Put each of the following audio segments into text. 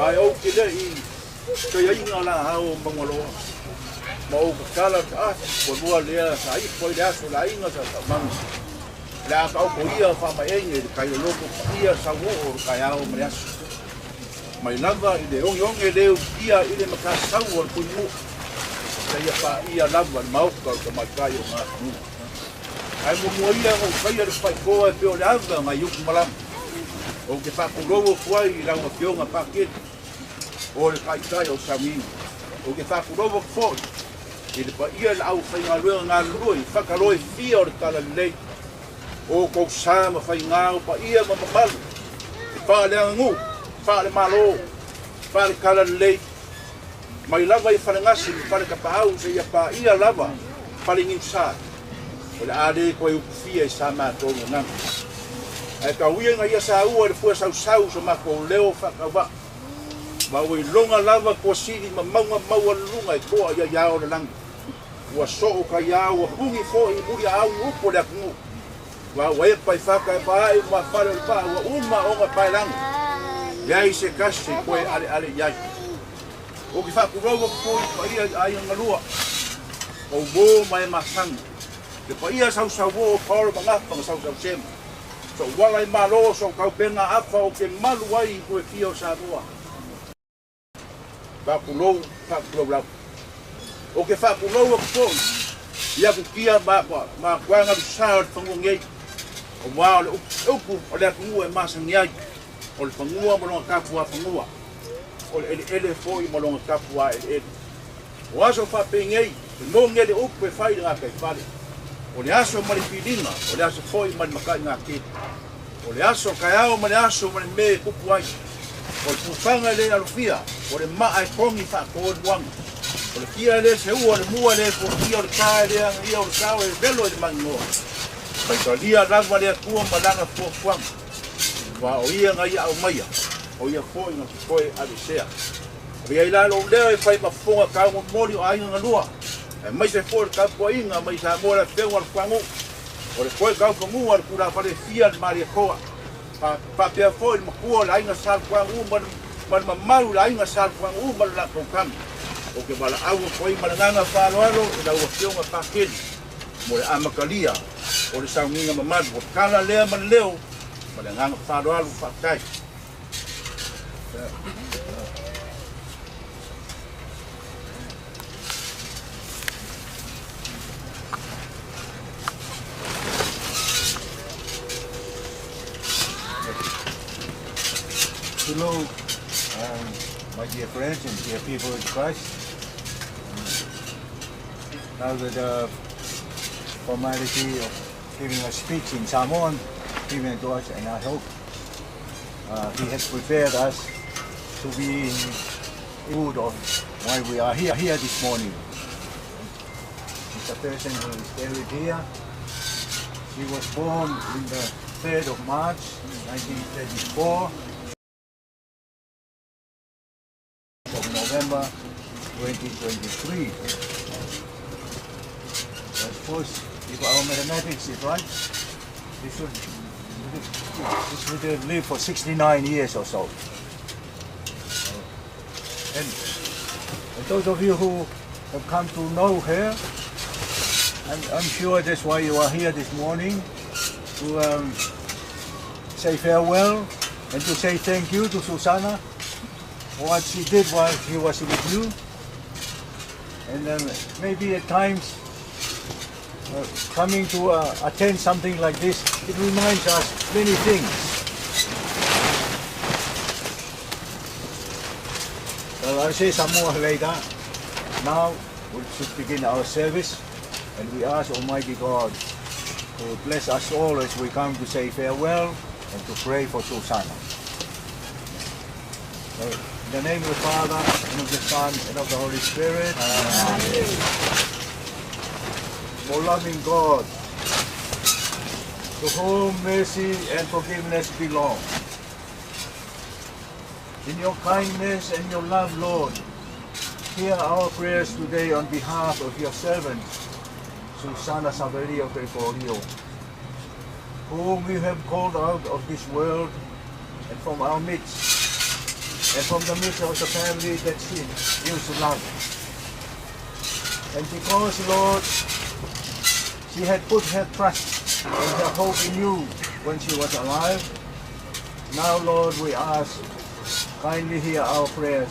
Ae ou te le i taiaiga la hao o Maungaloa ma ou tatala le taafi ua lua lea sa ifo ai le aso le aiga sa taumanu le a taoto ia faamaeine i le kai loloto paia sauoo o le taeao ma le aso mai lava i le ogeoge le utia i le matasau o le puimu'u seia paia lava le maota o le tamaitai o Gafanua. Ae muamua ia ona ou faia le faitoa e pei o le ava nai upu malama. Ou te faatulou atu ai i lau Afioga Pakeli o le Taitai o Sauniga. Ou te faatulou atu foi i le paia i le aufaigaluega galulue i fataloe fia o le Talalelei, o outou sa ma faiga, o paia ma mamalu e faaleaganuu, faale-Malo, faale-Talalelei, mai lava i Falegasi ma Faletapaau seia paia lava Faleniusa, o le a le toe utufia i sa matou gagana. Ae tau ia ina ia saua i le fue sausau so matou leo faatauvaa, ma ua iloga lava tuasili ma mauga maualuluga e toa i aiao o le lagi. Ua soo taiao, ua puni foi i muliaau i upu o le atunuu, ma ua epa i fata e paai ma fale o le paa, ua uma ona paelago, leai se tasi e toe aleale i ai. Ou te faatulou atu foi i paia i aiga galua, o uo ma e masani, le paia sausauo o Paolo ma Gafa na sausausema, sou ala i Malo, sou taupega afa ou te malu ai i tue fia o Samoa. Faatulou, faatulou lava. Ou te faatulou atu foi i aku tia ma makuaga lusa o le fanua nei, aua o le upu o le atunuu e masani ai, o le fanua ma lona tapuafanua, o le eleele foi ma lona tapuaeleele. O aso faapenei, e moni ai le upu e fai i le gataifale, o le aso ma le filiga, o le aso foi ma le mataigatele. O le aso taeao ma le aso ma le mea e tupu ai. O le pufaga e le alofia, o le maa e togi faatoeluaga. O le tia e le seua, o le mua e le fuatia, o le ta e le agaia, o le tao e velo i le maninoa. Faitalia lava le Atua ma lana fuafuaga, aua o ia na ia aumaia, o ia foi na te toe aveesea. Avea ai la lou leo e fai ma fofoga taumomoli o aiga galua, aemaise foi o le tapuaiga mai Samoa i le afioga o le Fuaanuu. O le toe taufanua o le tulafale fia le Malietoa, faapea foi le matua o le aiga Sa Lufuaanuu ma le mamalu o le aiga Sa Lufuaanuu ma le latou tama. Ou te valaau atu ai ma le agaga faaaloalo i lau Afioga Pakeli mo le amatalia o le sauniga mamalu. O le tala lea ma le leo ma le agaga faaaloalo. Faafetai. Hello, my dear friends and dear people in Christ. Now that the formality of giving a speech in Samoan given to us, and I hope he has prepared us to be in mood of why we are here this morning. It's a person who is buried here. She was born in the 3rd of March, 1934. Of November 2023. I suppose if our mathematics is right, this would have lived for 69 years or so. And those of you who have come to know her, I'm sure that's why you are here this morning, to say farewell and to say thank you to Susana for what she did while she was with you. And maybe at times coming to attend something like this, it reminds us many things. Well, I'll say some more later. Now we should begin our service, and we ask Almighty God to bless us all as we come to say farewell and to pray for Susana. So, in the name of the Father, and of the Son, and of the Holy Spirit. Amen. O loving God, to whom mercy and forgiveness belong. In your kindness and your love, Lord, hear our prayers today on behalf of your servant, Susana Savelio Gregorio, whom you have called out of this world and from our midst, and from the midst of the family that she used to love. And because, Lord, she had put her trust and her hope in you when she was alive, now, Lord, we ask, kindly hear our prayers.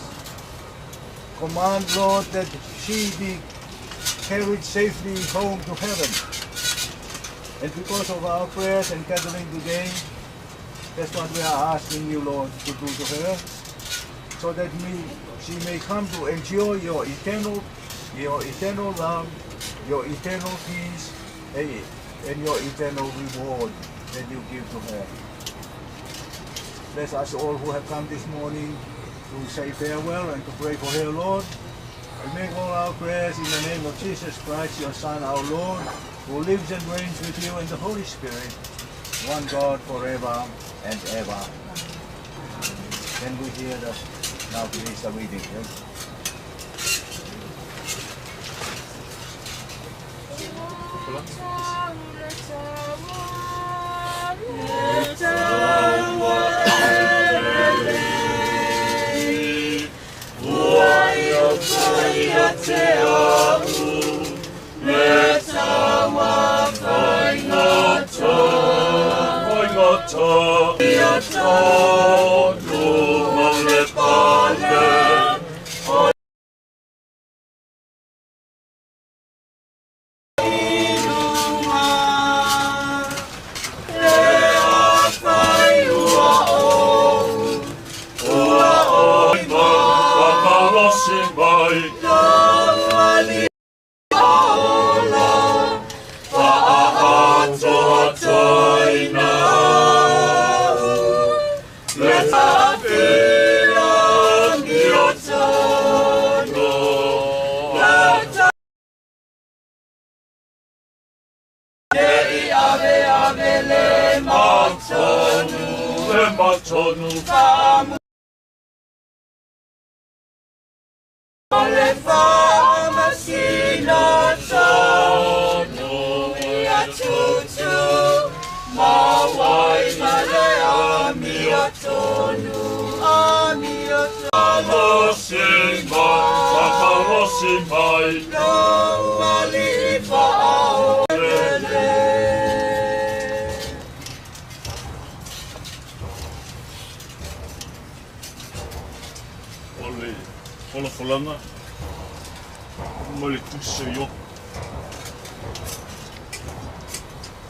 Command, Lord, that she be carried safely home to heaven. And because of our prayers and gathering today, that's what we are asking you, Lord, to do to her, so that she may come to enjoy your eternal love, your eternal peace, and your eternal reward that you give to her. Bless us all who have come this morning to say farewell and to pray for her, Lord. We make all our prayers in the name of Jesus Christ, your Son, our Lord, who lives and reigns with you in the Holy Spirit, one God forever and ever. Can we hear the now please the reading? Yes? O le folafolaga ma le tusi o Iopu.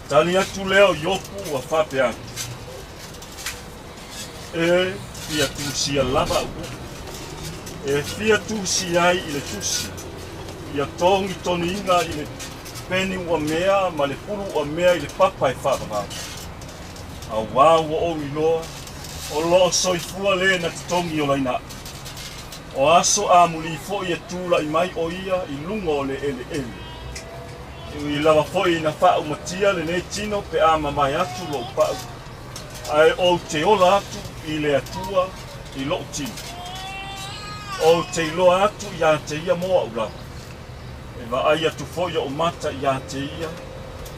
Tali atu lea o Iopu ua faapea atu, E fia tusia lava au upu, e fia tusi ai i le tusi, ia togitogiina i le peni uamea ma le pulu uamea i le papa e faavavau. Auā ua ou iloa, o loo soifua lē na totogi olaina aʻu. O aso amulī foʻi e tulaʻi mai ʻo ia i luga o le ʻeleʻele. E ui lava foʻi ina faaumatia lenei tino pe a mamae atu loʻu paʻu, ae ou te ola atu i le Atua i loʻu tino. Ou te iloa atu iā te ia mo aʻu lava. E vaai atu foʻi oʻu mata iā te ia,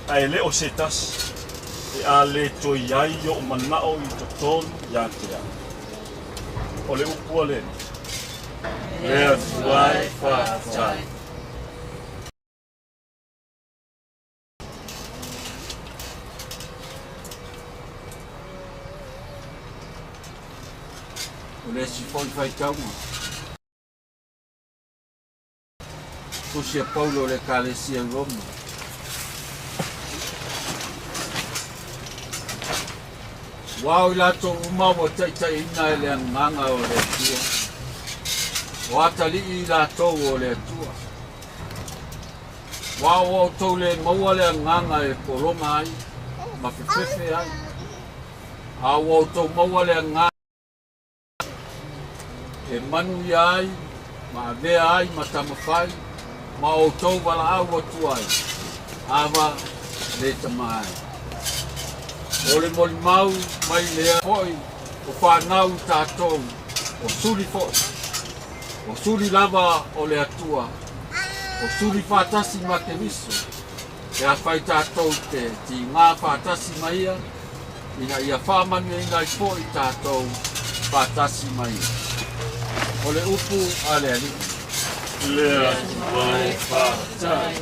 ae le o se tasi, e a lē toe i ai oʻu manaʻo i totonu iā te aʻu. O le upu a le Le Atua e faafetai. O le isi foi faitauga. Tusi a Paulo i le Ekalesia i Roma. Aua o i latou uma ua taitaiina e le Agaga o le Atua, o atalii i latou o le Atua. Aua ua outou le maua le agaga e pologa ai ma fefefe ai, a ua outou maua le agaga e manuia ai ma avea ai ma tamafai ma outou valaau atu ai, Ava, le Tama e. O le molimau mai lea foi o fanau i tatou, o suli foi, o suli lava o le Atua, o suli faatasi ma Keriso, pe afai tatou te tigā faatasi ma Ia, ina ia faamanuiaina ai foi tatou faatasi ma Ia. O le upu a le Alii. Le Atua e faafetai.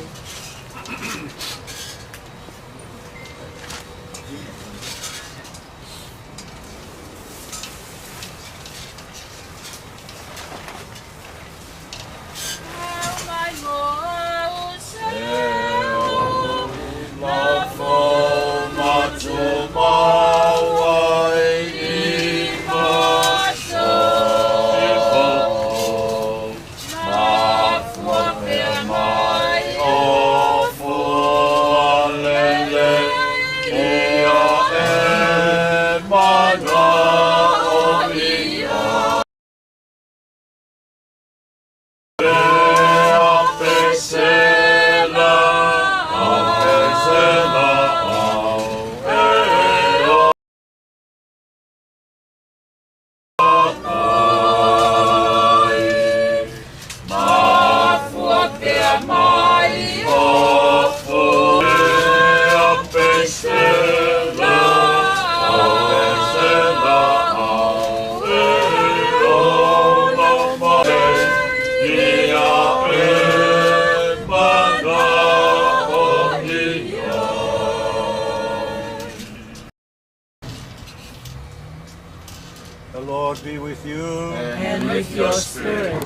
The Lord be with you. And with your spirit.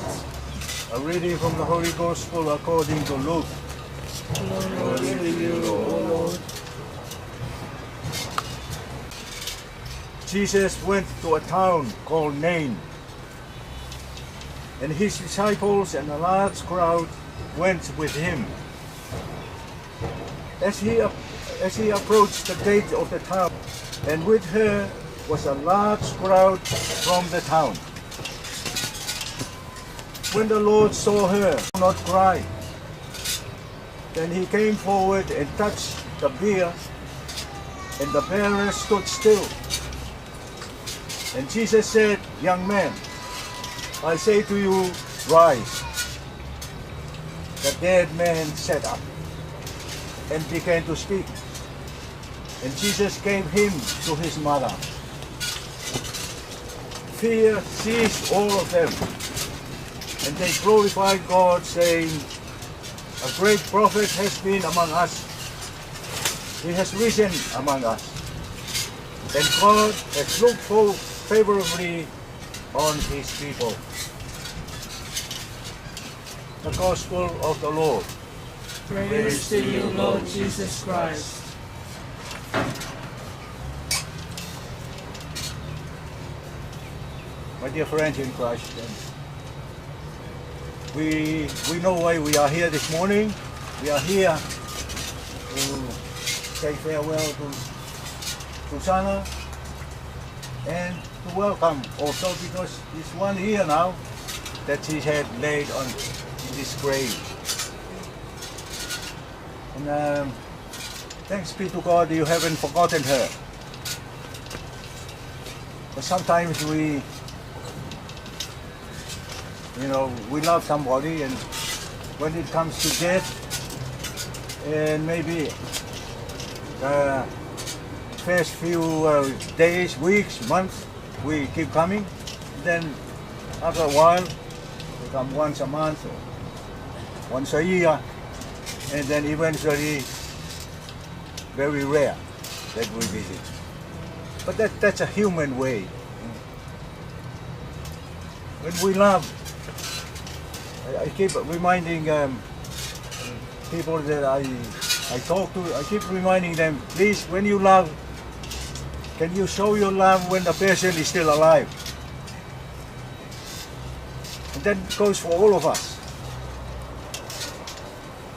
A reading from the Holy Gospel according to Luke. Glory to you, O Lord. Jesus went to a town called Nain, and his disciples and a large crowd went with him. As he approached the gate of the town, and with her was a large crowd from the town. When the Lord saw her not cry, then he came forward and touched the bier, and the bearer stood still. And Jesus said, Young man, I say to you, rise. The dead man sat up and began to speak. And Jesus gave him to his mother. Fear seized all of them, and they glorified God, saying, A great prophet has been among us. He has risen among us. And God has looked favorably on his people. The Gospel of the Lord. Praise to you, Lord Jesus Christ. My dear friends in Christ, we know why we are here this morning. We are here to say farewell to Susana and to welcome also, because it's 1 year now that she had laid on in this grave. And thanks be to God you haven't forgotten her. But sometimes we love somebody, and when it comes to death, and maybe the first few days, weeks, months, we keep coming. Then after a while, we come once a month or once a year, and then eventually, very rare that we visit. But that's a human way. When we love, I keep reminding people that I talk to, I keep reminding them, please, when you love, can you show your love when the person is still alive? And that goes for all of us.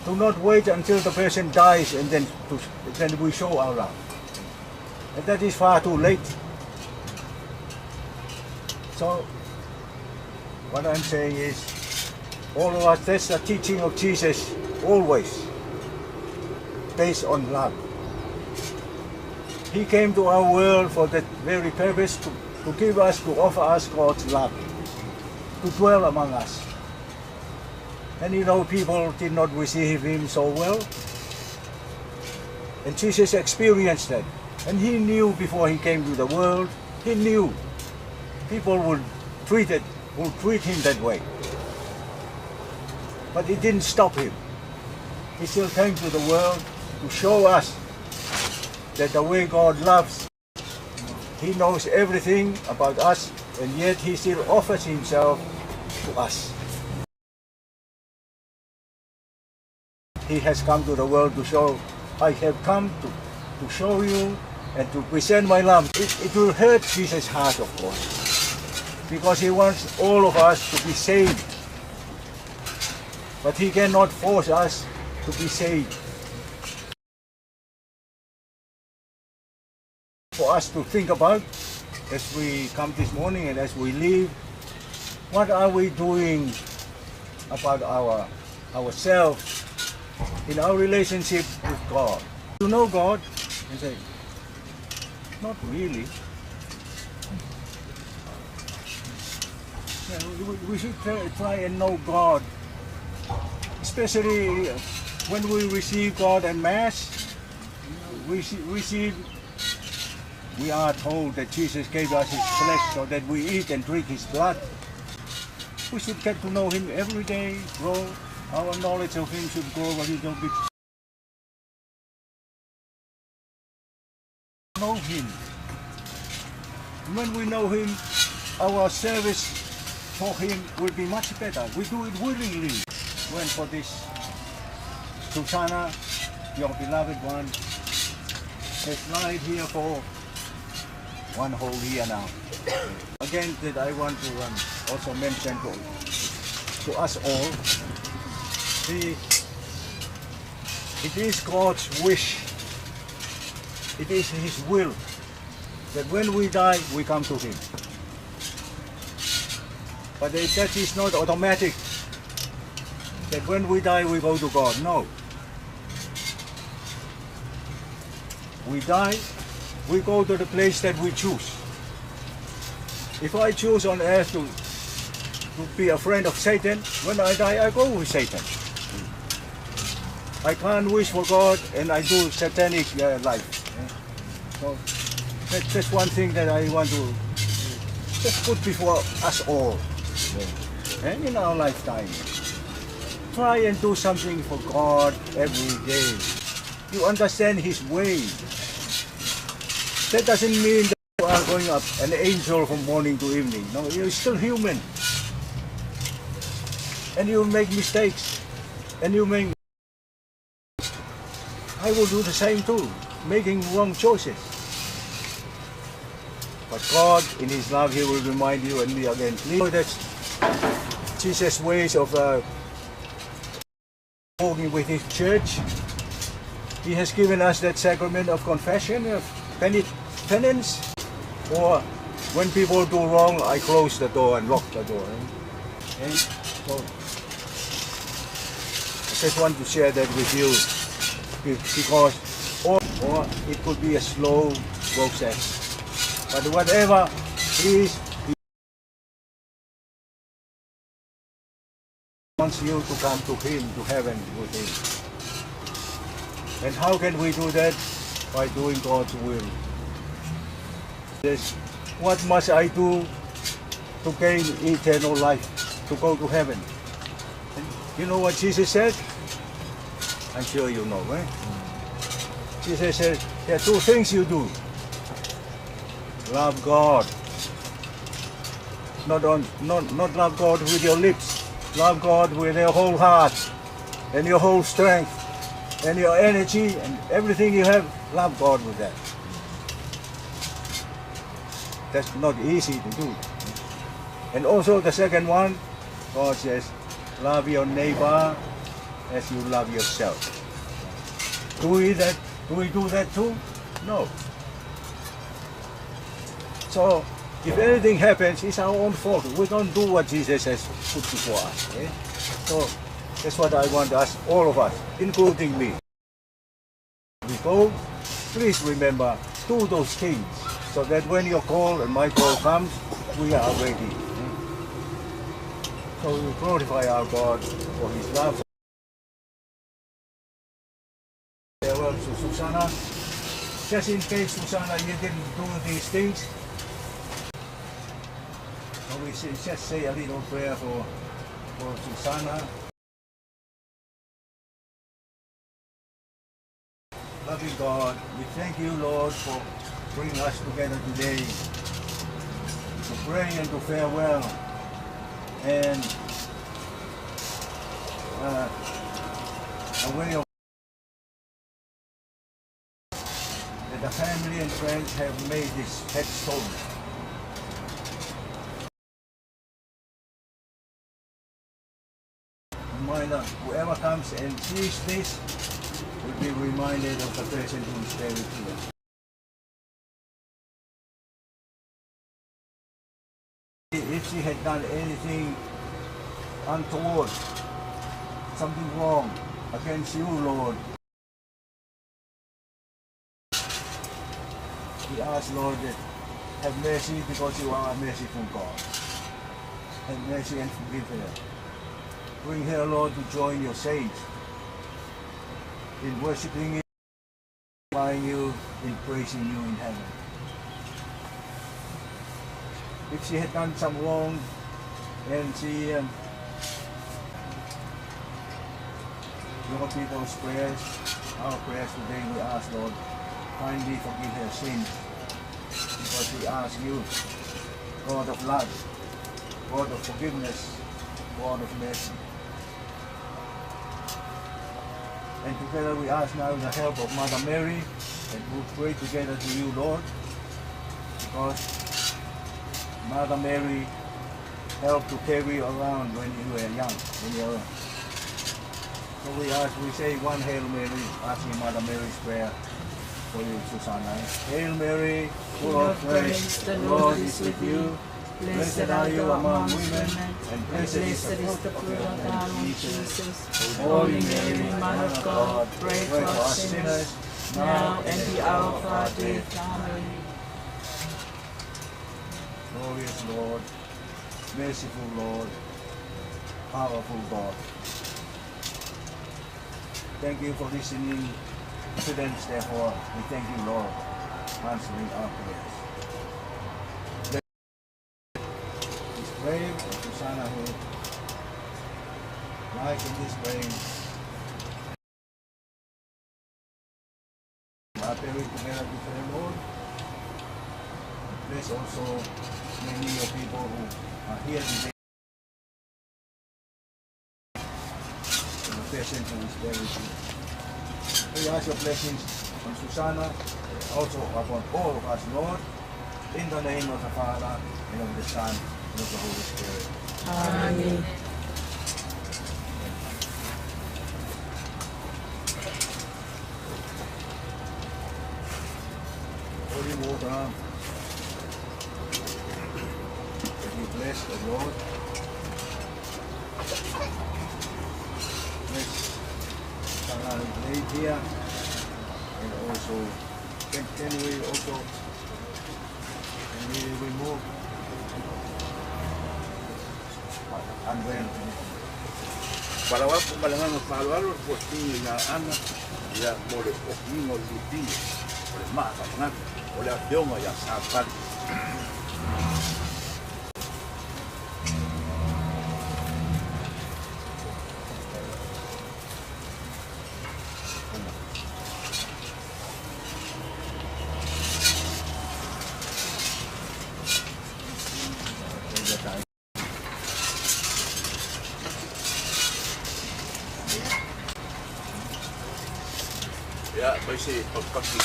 Do not wait until the person dies and then we show our love. And that is far too late. So, what I'm saying is, all of us, that's the teaching of Jesus, always, based on love. He came to our world for that very purpose, to give us, to offer us God's love, to dwell among us. And you know, people did not receive him so well. And Jesus experienced that. And he knew before he came to the world, he knew people would treat him that way. But it didn't stop him. He still came to the world to show us that the way God loves, he knows everything about us, and yet he still offers himself to us. He has come to the world to show, I have come to show you and to present my love. It will hurt Jesus' heart, of course, because he wants all of us to be saved. But he cannot force us to be saved. For us to think about as we come this morning and as we leave, what are we doing about ourselves in our relationship with God? You know God? You say, not really. Yeah, we should try and know God, especially when we receive God in Mass. We receive. We are told that Jesus gave us his flesh so that we eat and drink his blood. We should get to know him every day, grow. Our knowledge of him should grow a little bit. Know him. When we know him, our service for him will be much better. We do it willingly. When for this, Susanna, your beloved one, has lied here for one whole year now. Again, that I want to also mention to us all, it is God's wish, it is his will, that when we die, we come to him. But that is not automatic, that when we die, we go to God. No. We die, we go to the place that we choose. If I choose on earth to be a friend of Satan, when I die, I go with Satan. I can't wish for God and I do satanic life. So that's one thing that I want to just put before us all. And in our lifetime, try and do something for God every day. You understand his way. That doesn't mean that you are going up an angel from morning to evening. No, you're still human. And you make mistakes. And you make... I will do the same too, making wrong choices. But God, in his love, he will remind you and me again. Please, that's Jesus' ways of walking with his church. He has given us that sacrament of confession, of penance. Or when people do wrong, I close the door and lock the door. And so I just want to share that with you, because or it could be a slow process. But whatever, please, he wants you to come to him, to heaven with him. And how can we do that? By doing God's will. This, what must I do to gain eternal life, to go to heaven? And you know what Jesus said? I'm sure you know, right? Jesus said, there are two things you do. Love God Not on not not love God with your lips. Love God with your whole heart and your whole strength and your energy and everything you have. Love God with that. That's not easy to do. And also the second one, God says, love your neighbor as you love yourself. Do we that? Do we do that too? No. So if anything happens, it's our own fault. We don't do what Jesus has put before us. Eh? So that's what I want us, all of us, including me. We go, please remember, do those things so that when your call and my call comes, we are ready. Eh? So we glorify our God for his love. Farewell to Susanna. Just in case, Susanna, you didn't do these things, so we just say a little prayer for Susanna. Loving God, we thank you, Lord, for bringing us together today to pray and to farewell and a way of that the family and friends have made this headstone. Reminder, whoever comes and sees this will be reminded of the person who is buried here. If she had done anything untoward, something wrong against you, Lord, we ask, Lord, that have mercy because you are a merciful God. Have mercy and forgive her. Bring her, Lord, to join your saints in worshiping you, glorifying you, in praising you in heaven. If she had done some wrong and she your people's prayers, our prayers today, we ask, Lord, kindly forgive her sins, because we ask you, God of love, God of forgiveness, God of mercy. And together we ask now the help of Mother Mary, and we pray together to you, Lord, because Mother Mary helped to carry you around when you were young. When you were. So we ask, we say one Hail Mary, asking Mother Mary's prayer for you, Susanna. Hail Mary, full of grace, the Lord is with you. Blessed are you among women, and blessed is the fruit of thy womb, Jesus. Holy Mary, Mother of God, pray for us sinners, now and the hour of our death. Amen. Glorious Lord, merciful Lord, powerful God. Thank you for listening to them, therefore, we thank you, Lord, answering our prayers. This grave of Susanna who lies in this grave are buried together before the Lord. Bless also many of people who are here today. And the person who is buried here. We ask your blessings on Susanna, also upon all of us, Lord, in the name of the Father, and of the Son, and of the Holy Spirit. Amen. Holy water, that you bless the Lord. Bless Susanna who laid here, and also can we also can we remove unwell? Palawa po malangan ng palo postinho na ana ya mole o lipinho o le mata na o le afionga ya sa pali. Take your time. Fai se pakipaki.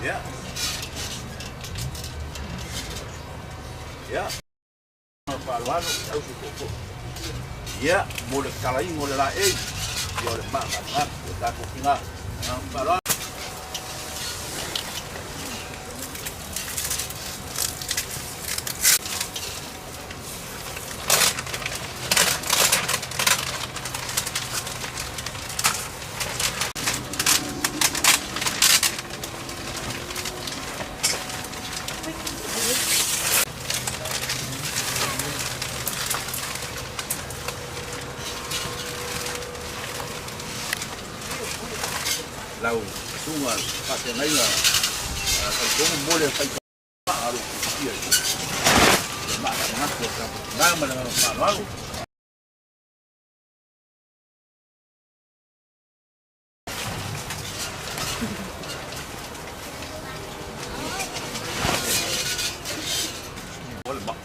Ia. Ia. Faaaloalo i au se tootoo. Ia, mo le talaiga o le laei, ia o le maa galugalu o tatou tiga. Faaaloalo. Lau susuga faafeagaiga talitonu mo le fai maa o lou fiafia i le maa manatu o tatou tina ma le agaga faaaloalo. O le maa.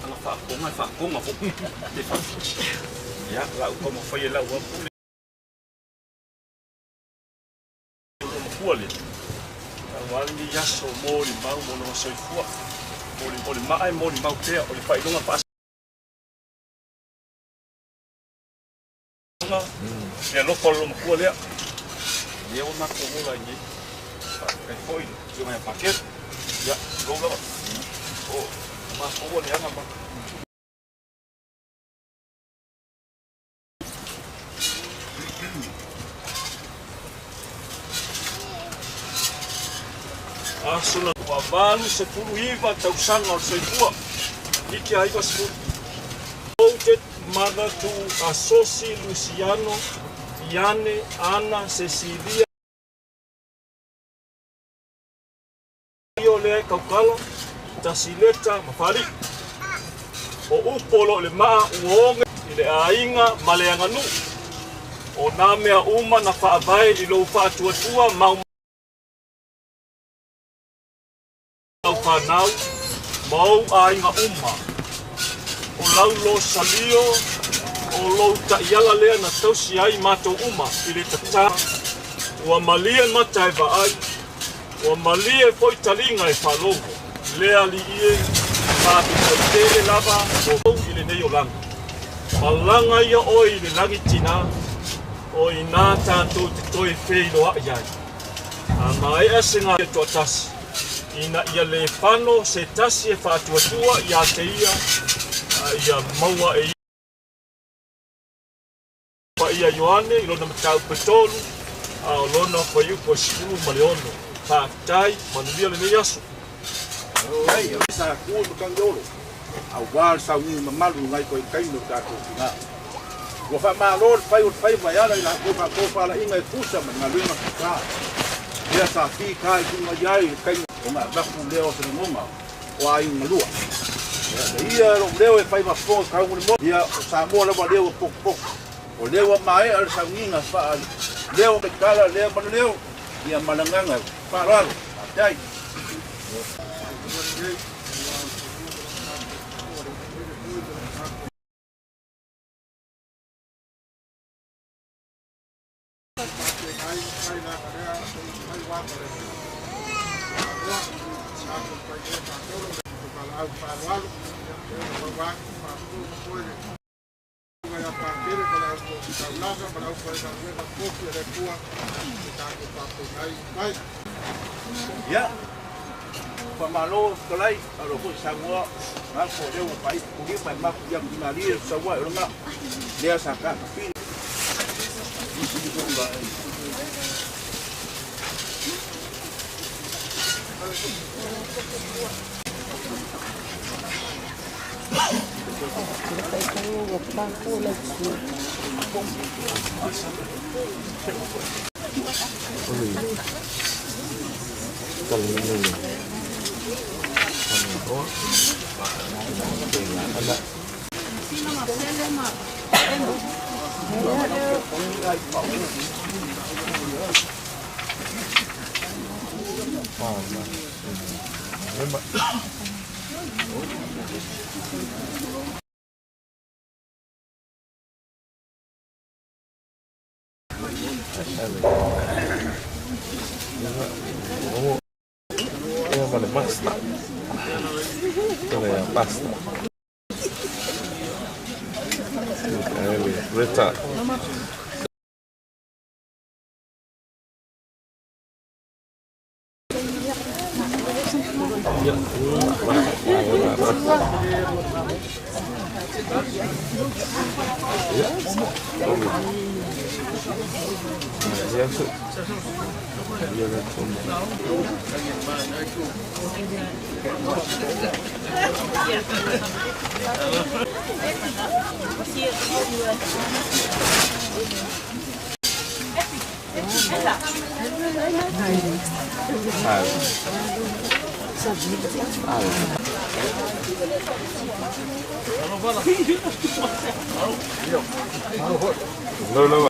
Ana faakoga e faakoga foi. Te Ia, la u taumafai e lau atu le Matua lea. Aua lenei aso molimau mo lona soifua. O le maa e molimau pea, o le faailoga faasinoga, le alofa o le Matua lea. Lea ua matou ola ai nei. Faafetai foi i le Afioga ia Pakele. Ia, tulou lava. O matou ua leaga ma Aso na ua 89 tausaga o le soifua, hiki a 90. Devoted mother to Asosi Luciano, Iane, Ana, Cecilia, Io lea e tautala, Tasileta ma Faalii. O upu o lo o le maa ua oge i le aiga ma le aganuu. O nā mea uma na faavae i lou faatuatua mau fanau ma ou aiga uma. O lau losalio, o lou taiala lea na tausi ai matou uma i le tatā. Ua malie mata e vaai, Ua malie foi taliga e faalogo, le alii e, faafetai tele lava mo i lenei olaga. Malaga ia oe i le lagi tinā, o inā tatou te toe feiloai ai. A maea se galuega toatasi, ina ia le fano se tasi e faatuatua ia te ia, a ia maua e ia. Paia Ioane i lona mataupu e tolu, a o lona fuaiupu e 16. Faafetai, manuia lenei aso. Ai, o sa ku ma Kangiolo, aua le sauniga mamalu i nai koe taimi o tatou tina. Ua faamalo le fai o le faiva e ala i latou faatofalaiga e tusa ma le galuega tusa. Lea sa fita i luga i ai le taimi ona avatu lea o se lagona o aiga lua. Ia, ia lou leo e fai ma fofoga tau le motu. Ia, o Samoa lava lea ua potopoto. O lea ua maea le sauniga faa leo le tala lea ma le leo, ia ma le agaga faaaloalo. Faafetai. Ia, faamalo fetalai, malo foi Samoa, manatu o lea ua faaitu lima e mapu ia malie le saua'i o lena lea sa taatafili. Ia ma le master. O le pastor. Rita. No, no.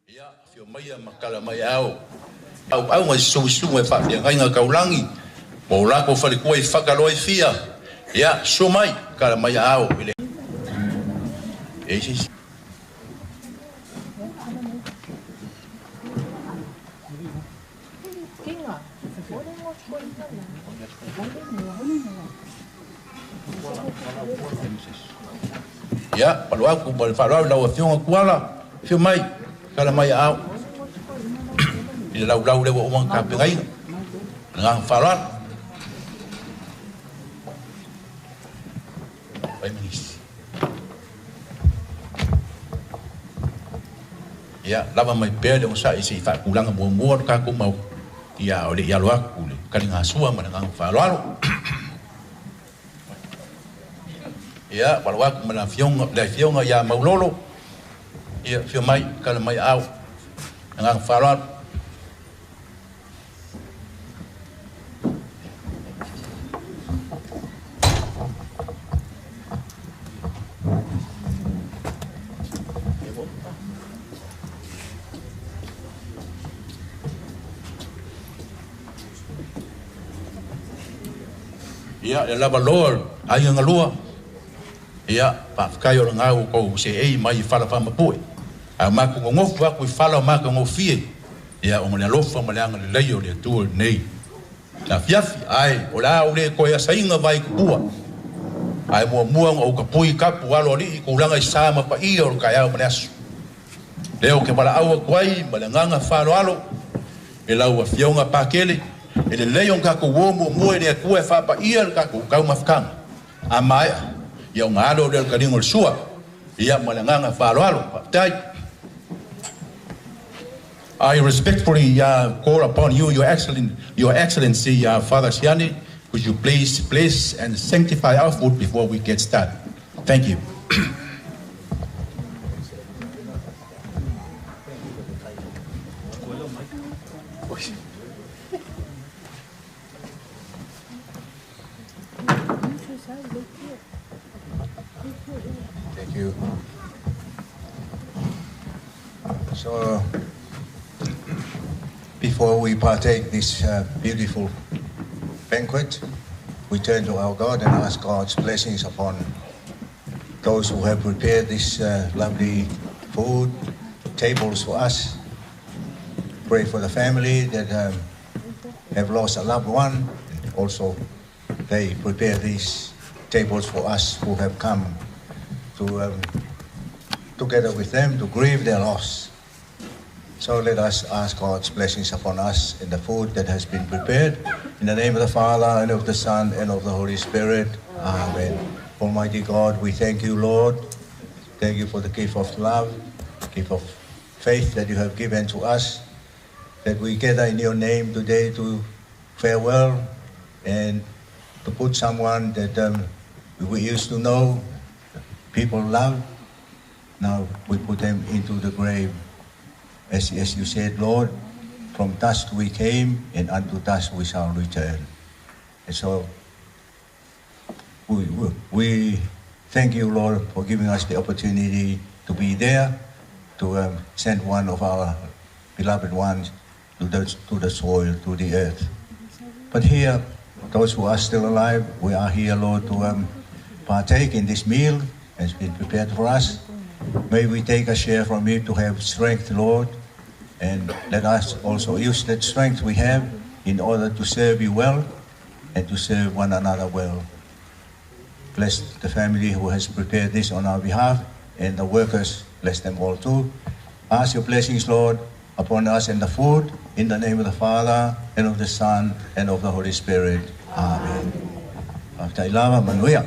Ia, afio maia ma kala mai ao. Auauga i susuga i faafeagaiga taulagi ma o latou faletua i fakaloa e fia. Ia, susu mai, kala mai aao i le. E i se isi. Ia, palo aku ma le faaaloalo i lau Afioga Tuala, afio mai, tala mai aao i le laulau lea ua uma ona tapenaina. Ma le agaga faaaloalo. Fai ma nisi. Ia, lava mai pea le onosai se i faatulaga muamua lo tatou Maota, ia, a o le i alo atu le taligasua ma le agaga faaaloalo. Ia, ua alo atu ma le afioga, le afioga ia Maulolo, ia, afio mai, tala mai aao, le agaga faaaloalo. Ia, le lava loa o aiga galua, ia, faafetai o lena ua tou seei mai i fala faamapue. Ae o matou nonofo atu i fala o matagofie, ia, ona o le alofa ma le agalelei o le Atua i lenei afiafi. Ae o le a ou le toe asaina vai tupua, ae muamua ona ou tapui tapu alo alii i tulaga i sa ma paia o le taeao ma le aso. Lea ou te valaau atu ai ma le agaga faaaloalo i lau Afioga Pakele, e lelei ona tatou o muamua i le Atua e faapaia le tatou taumafataga. A maea, ia ona alo lea o le taliga o le sua, ia ma le agaga faaaloalo. Faafetai. I respectfully call upon you, Your, Excellen Your Excellency, Father Siani, could you please bless and sanctify our food before we get started? Thank you. Thank you. So, before we partake this beautiful banquet, we turn to our God and ask God's blessings upon those who have prepared this lovely food, tables for us. Pray for the family that have lost a loved one. And also, they prepare these tables for us who have come to together with them to grieve their loss. So let us ask God's blessings upon us in the food that has been prepared. In the name of the Father, and of the Son, and of the Holy Spirit. Amen. Almighty God, we thank you, Lord. Thank you for the gift of love, gift of faith that you have given to us, that we gather in your name today to farewell and to put someone that we used to know, people love, now we put them into the grave. As, as you said, Lord, from dust we came, and unto dust we shall return. And so we, we, we thank you, Lord, for giving us the opportunity to be there, to send one of our beloved ones to the, to the soil, to the earth. But here, those who are still alive, we are here, Lord, to partake in this meal has been prepared for us. May we take a share from it to have strength, Lord, and let us also use that strength we have in order to serve you well and to serve one another well. Bless the family who has prepared this on our behalf and the workers, bless them all too. Ask your blessings, Lord, upon us and the food, in the name of the Father, and of the Son, and of the Holy Spirit. Amen. Faafetai lava, manuia.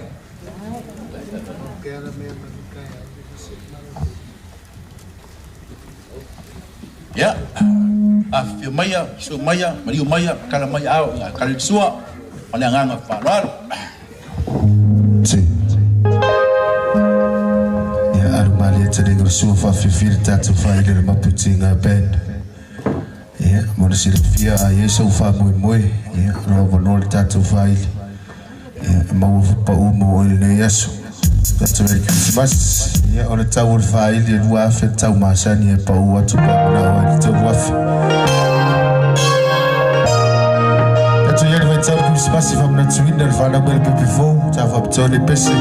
Ia, afifio maia, susu maia, maliu maia, tala mai ao i ngā kare sua, ma le agaga faaaloalo. Two. Ia alu malie taliga o le sua faafiafia le tatou faaili o le Maputinga Band. Ia, mo le silafia a i ai sou faamoemoe, ia, o lo o avanoa le tatou faaili. Ia, e maua foi pau mo oe i lenei aso. Tatou Merry Christmas. Ia, o le tau o le faaili e 2,000 le tau masani e pau atu pe a manao ai le 3,000. Tatou i ai le vaitau o le Kerisimasi faamanatuina le fanau mai le pepe fou, sa faapitoa le pese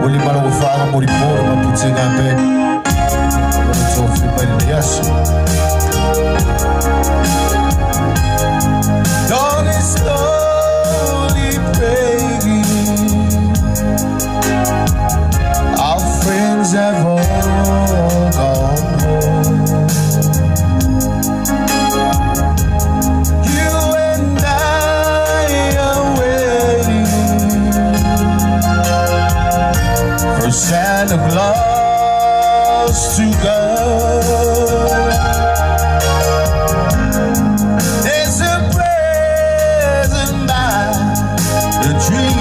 ua lima lau faaga mo lipo le Maputega Band. O le tofi mai lenei aso. Dawn is slowly breaking. Our friends have all gone home. You and I are waiting for Santa Claus to come. There's a present by the tree.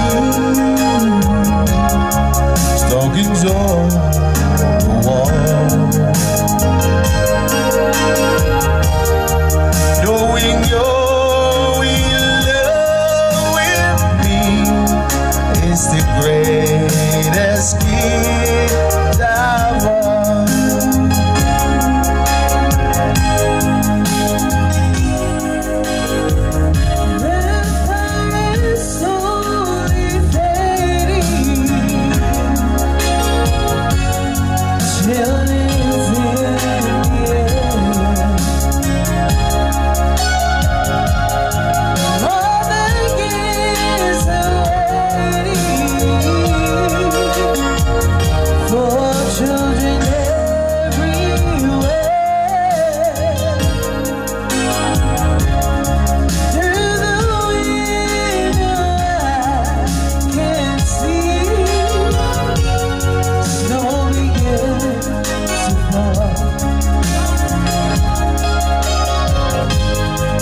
Stockings on the wall. Knowing you're in love with me is the greatest gift of all. The fire is slowly fading. Chill is in the air. All the kids are waiting for children everywhere. Through the window I can see snow begin to fall.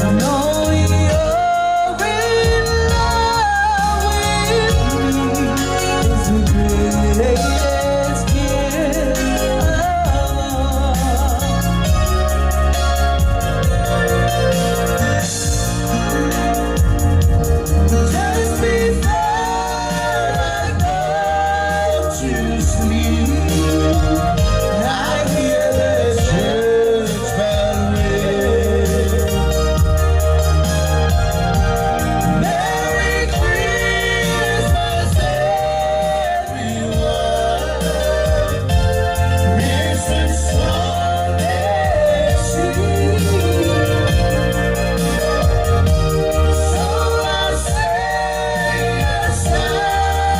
I know you're in love with me. It's the greatest gift of all. Just before I go to sleep, I hear the church bell ring. Merry Christmas, everyone. Christmas on the sea. So I say a silent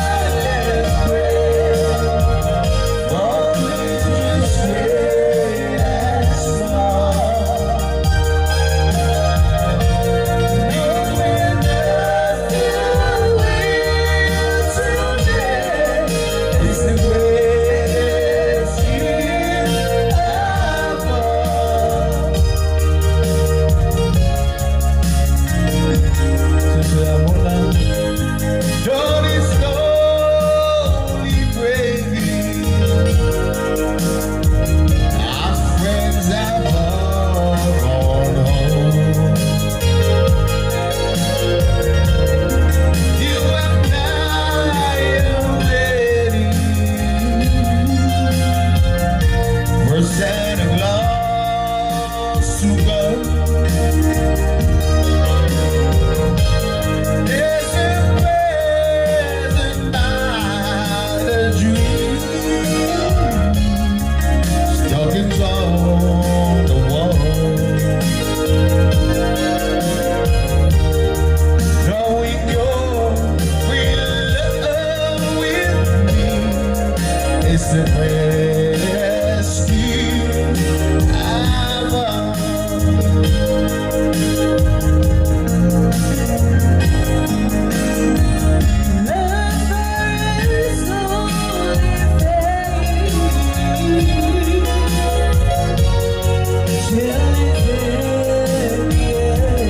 prayer for little great and small. Knowing nothing will today is the greatest gift of all. Dawn is slowly breaking. Our friends have all gone home. You and I are waiting for Santa Claus to come. There's a present by the tree. Stockings on the wall. Knowing you're in love with me is the greatest gift of all. The fire is slowly fading. Chill is in the air.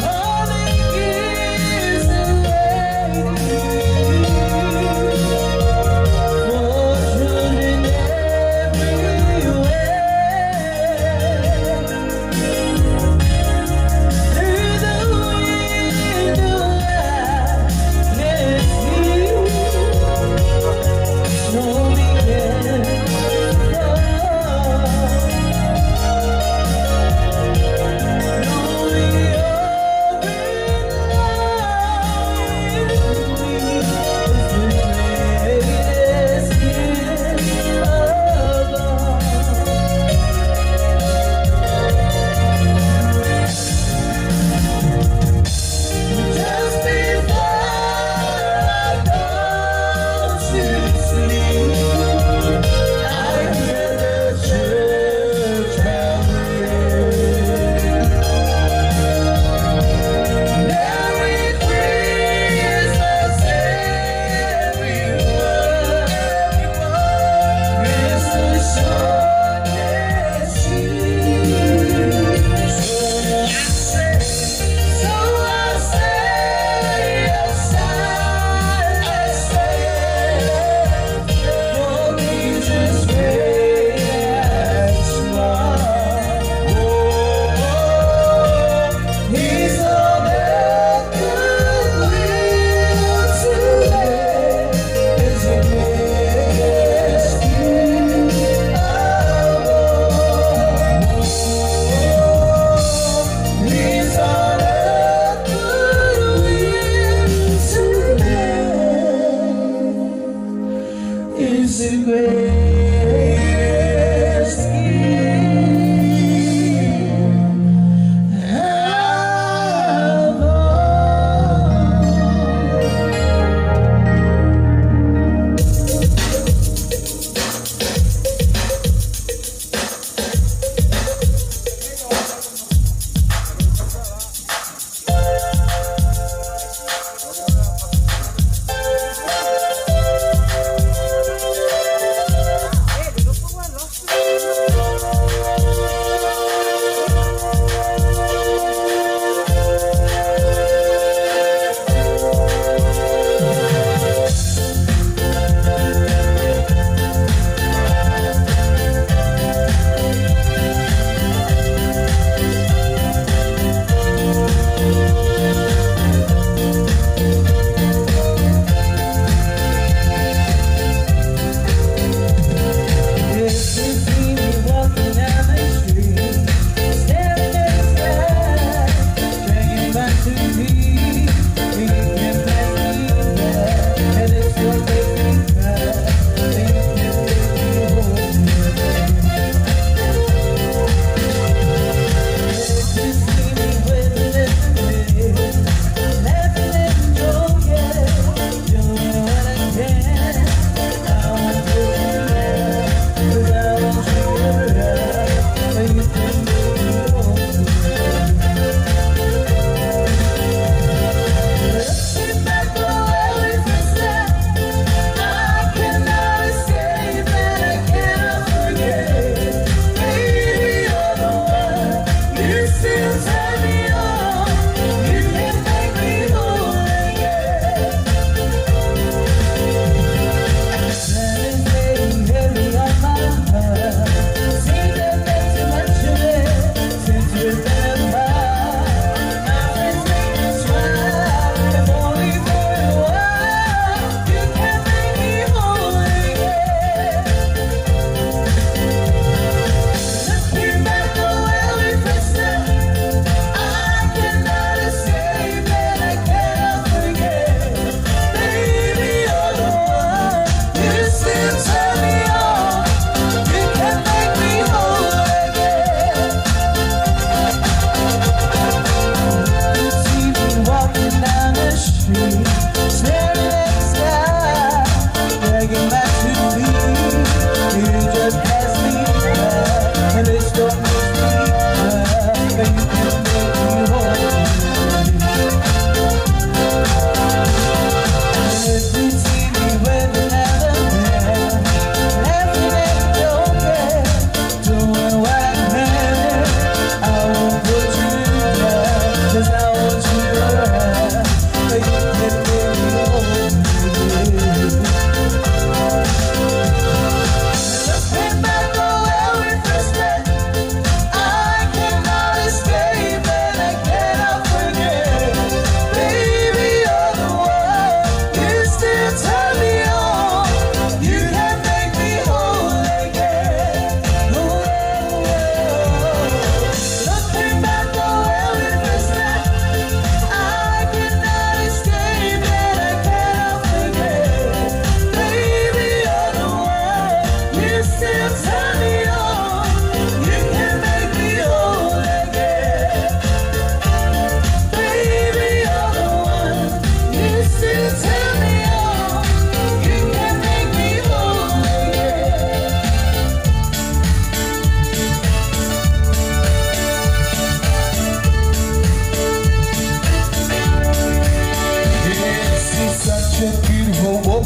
All the kids are waiting.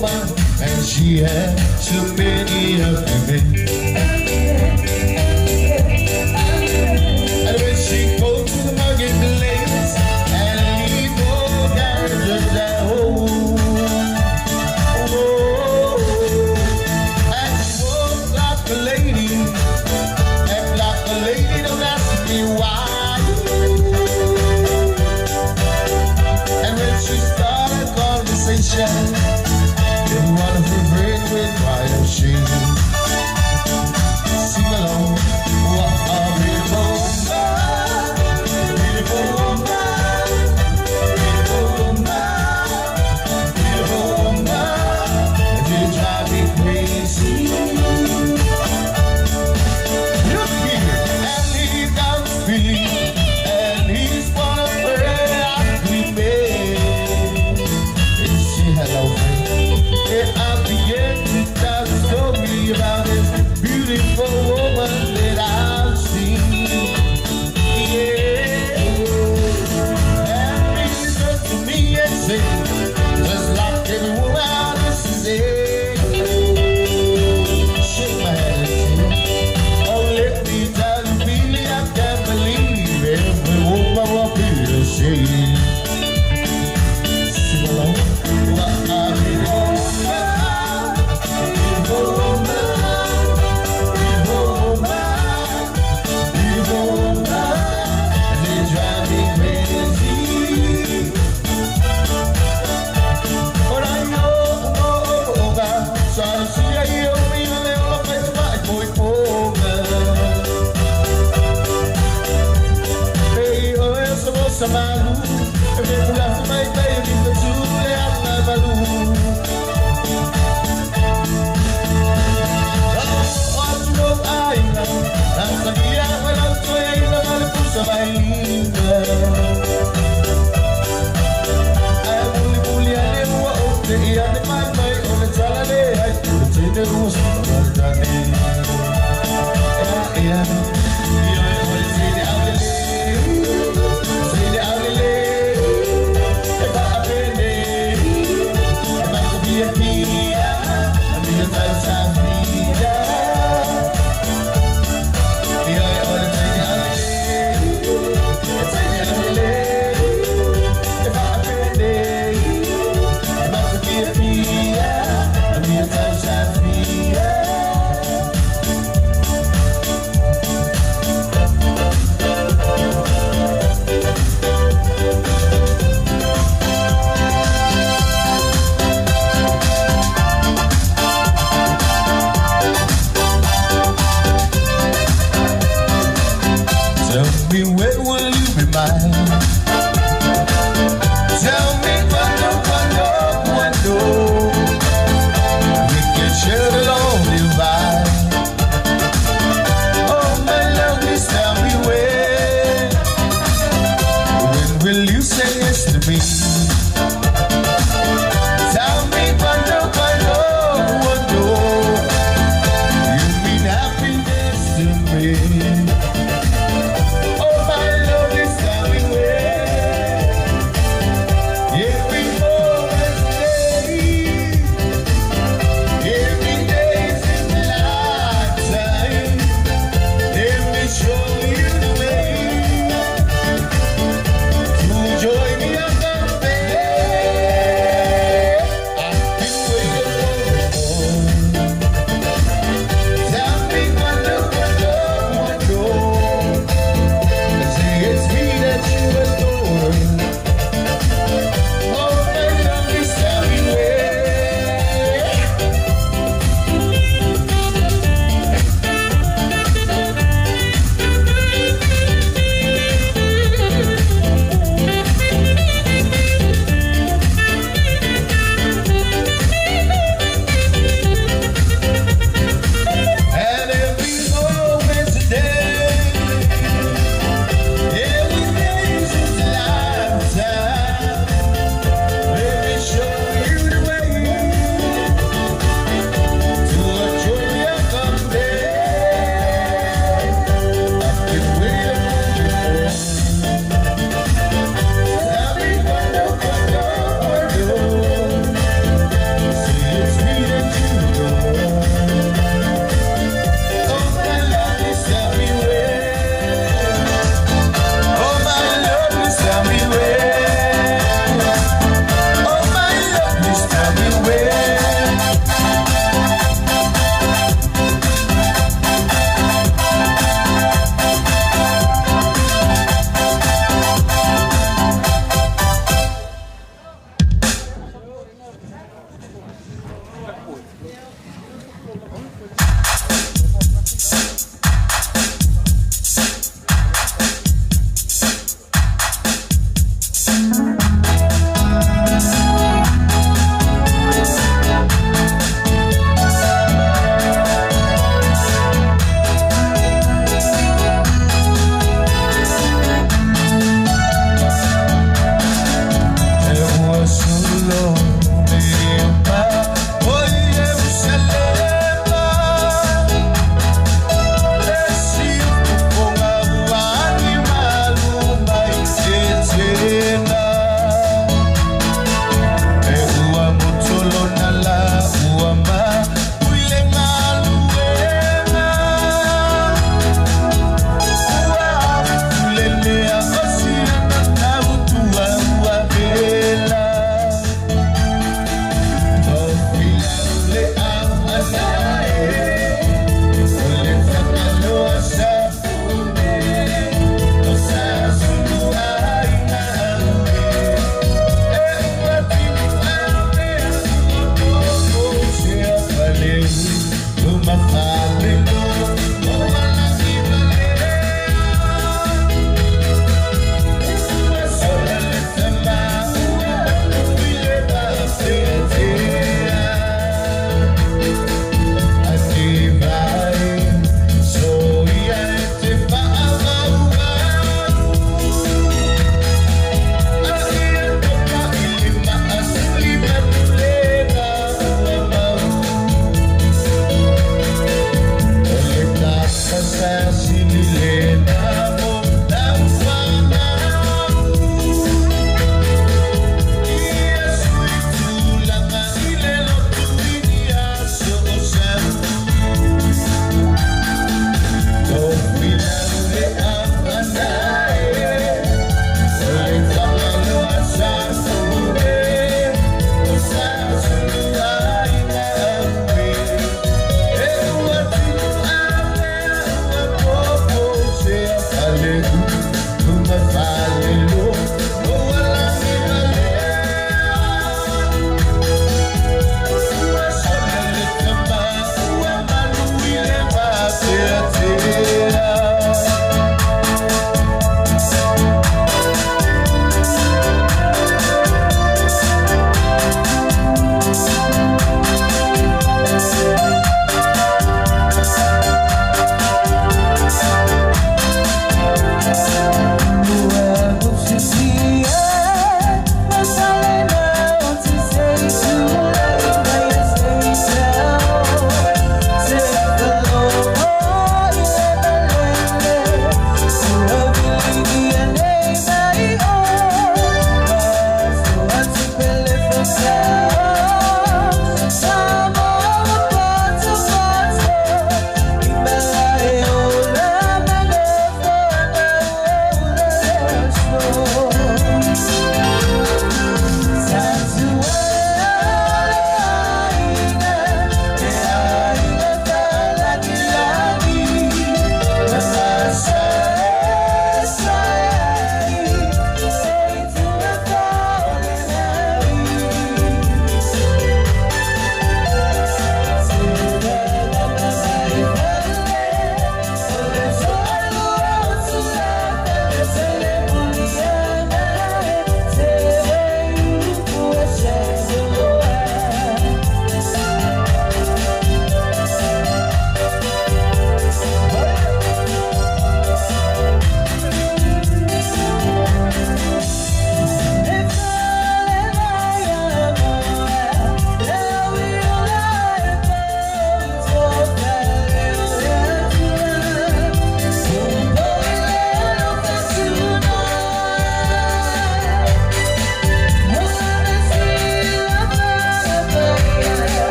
woman, and she had too many of women. And when she go to the marketplace and leave all carriages at home. Oh, and she walk like a lady, act like a lady, don't ask me why. And when she started conversation, every one of her friends went cry of shame. Sing along, what a beautiful woman, beautiful woman, beautiful woman, beautiful woman. You drive me crazy. Look here, and he got me, and he's one of her ugly men. And she hello friend. And I began to tell the story about this beautiful woman that I've seen. Yeah. And he said to me and said, just like every woman, this is it. Shake my head and say, oh, let me tell you, Billy, I can't believe every woman will be the same. Sing along. What a beautiful woman, beautiful woman, beautiful woman, beautiful woman. They drive me crazy. But I know, oh, oh, oh, so I see you, me, a little bit, my boy, oh, Yeah.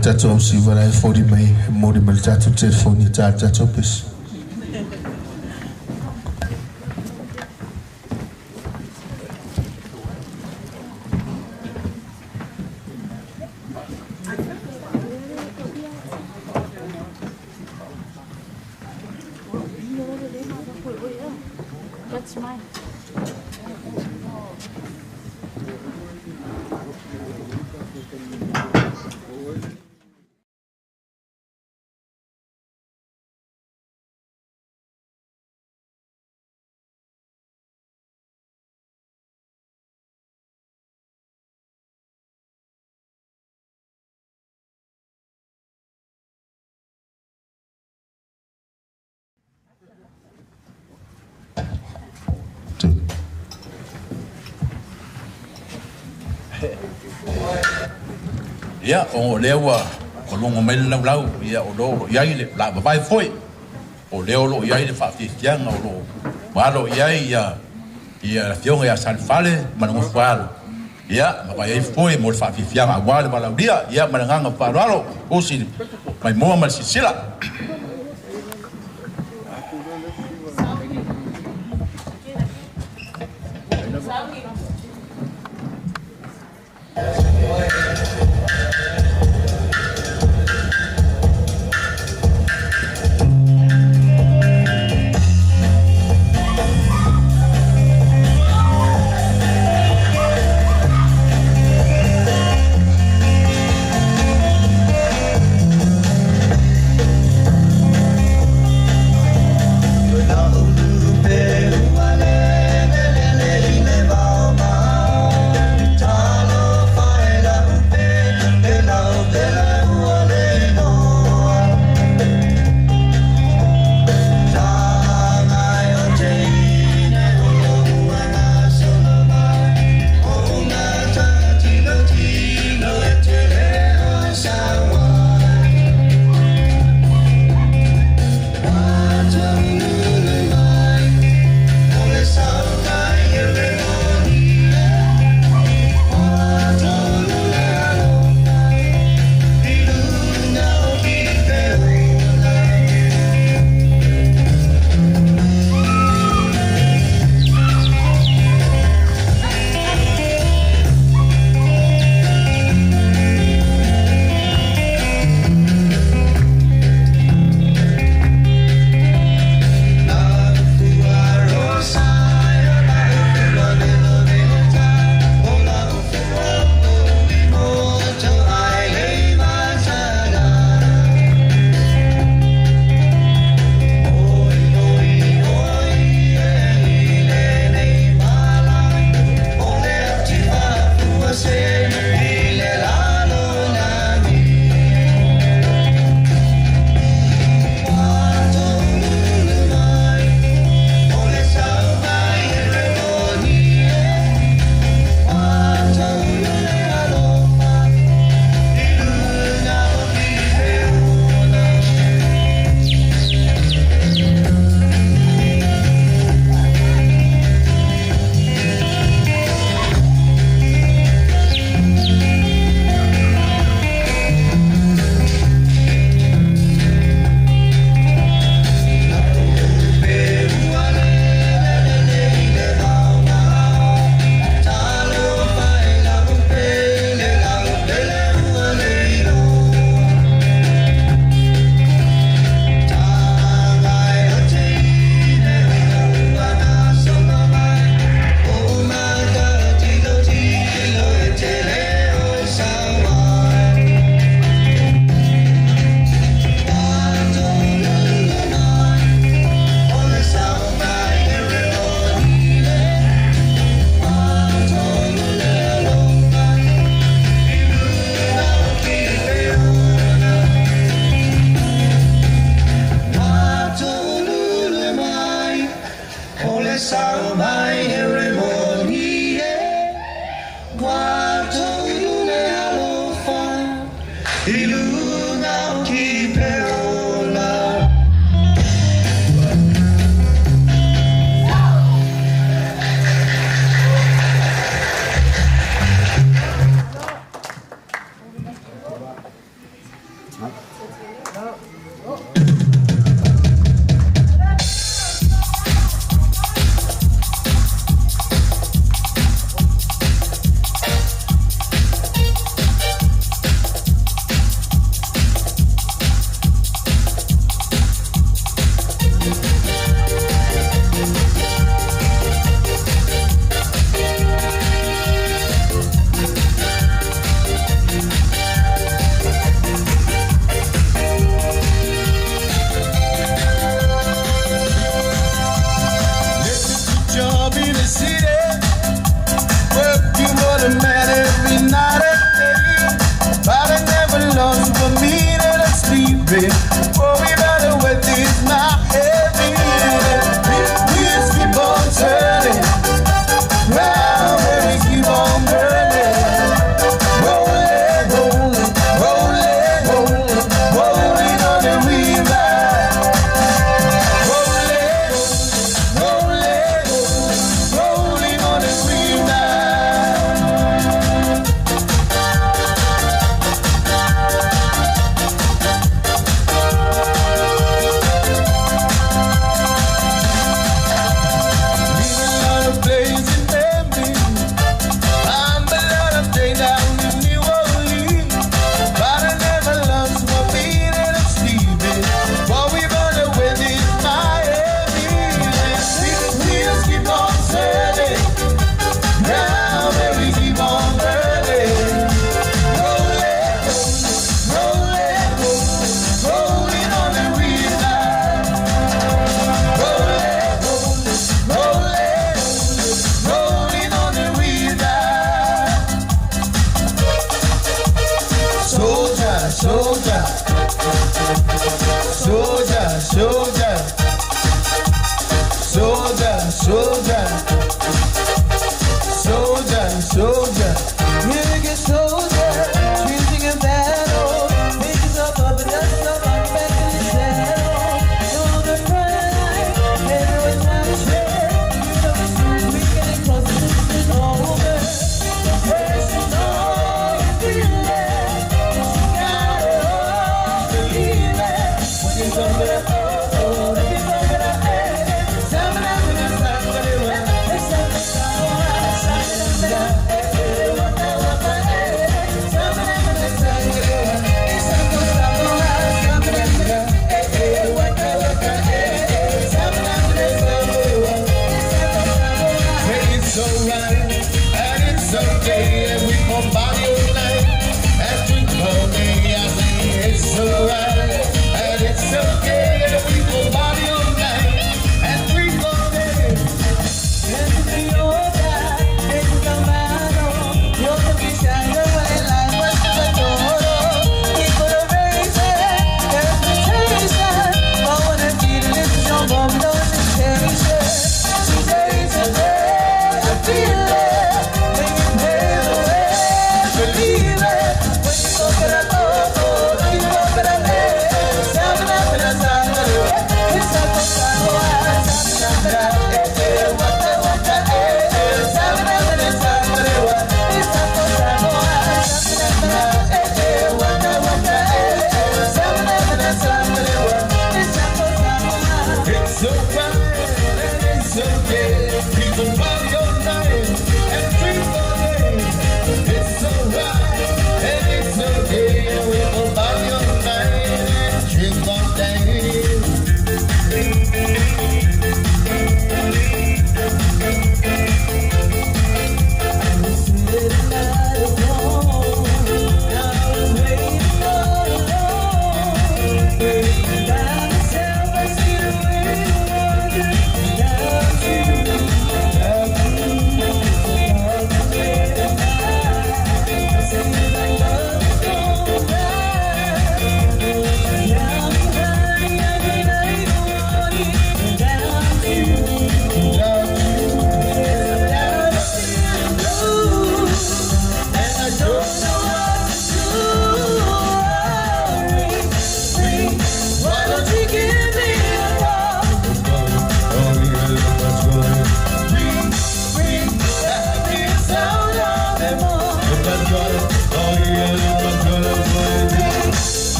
Tato si valai fori mai mori mal tato telefoni tato pes. That's mine. Ia o lea ua o logo mai le laulau ia o lo i ai le la vavai foi o lea o loo i ai le faafiafiaga o loo alo i ai ia ia afioga ia Salefale ma le gofoalo ia ma vai ai foi mo le faafiafiaga auā le valaulia ia ma le agaga faaaloalo osi maimoa ma le silasila. Sao mai he moni e Wa tolu le alofa I lunga o ki peola. Job in the city, working for the man every night and day. But I never lost for me that I'm sleeping. Worry about the wealth is not heavy. Wheels keep on turning, round and we keep on burning. Rolling, rolling, rolling, rolling, rolling on the river. Rolling, rolling, rolling on the river. Leaving a lot of place in memory. I'm a lot of day down in New Orleans. But I never lost my beat and I'm sleeping. What we burn with is my heavy. Wheels keep on turning. Now we keep on burning. Rolling, rolling, rolling on the river. Rolling, rolling, rolling on the river. Soldier, soldier, soldier, soldier, soldier, soldier, soldier, soldier. Here soldier, choosing a battle. Make yourself up and dust yourself up back in the saddle. Know the pride, everyone's out to share. You know it's soon we getting closer, this is over. Personal feeling, but you got it all, believe it. When you come with a oh, oh, if you come with a eh, eh,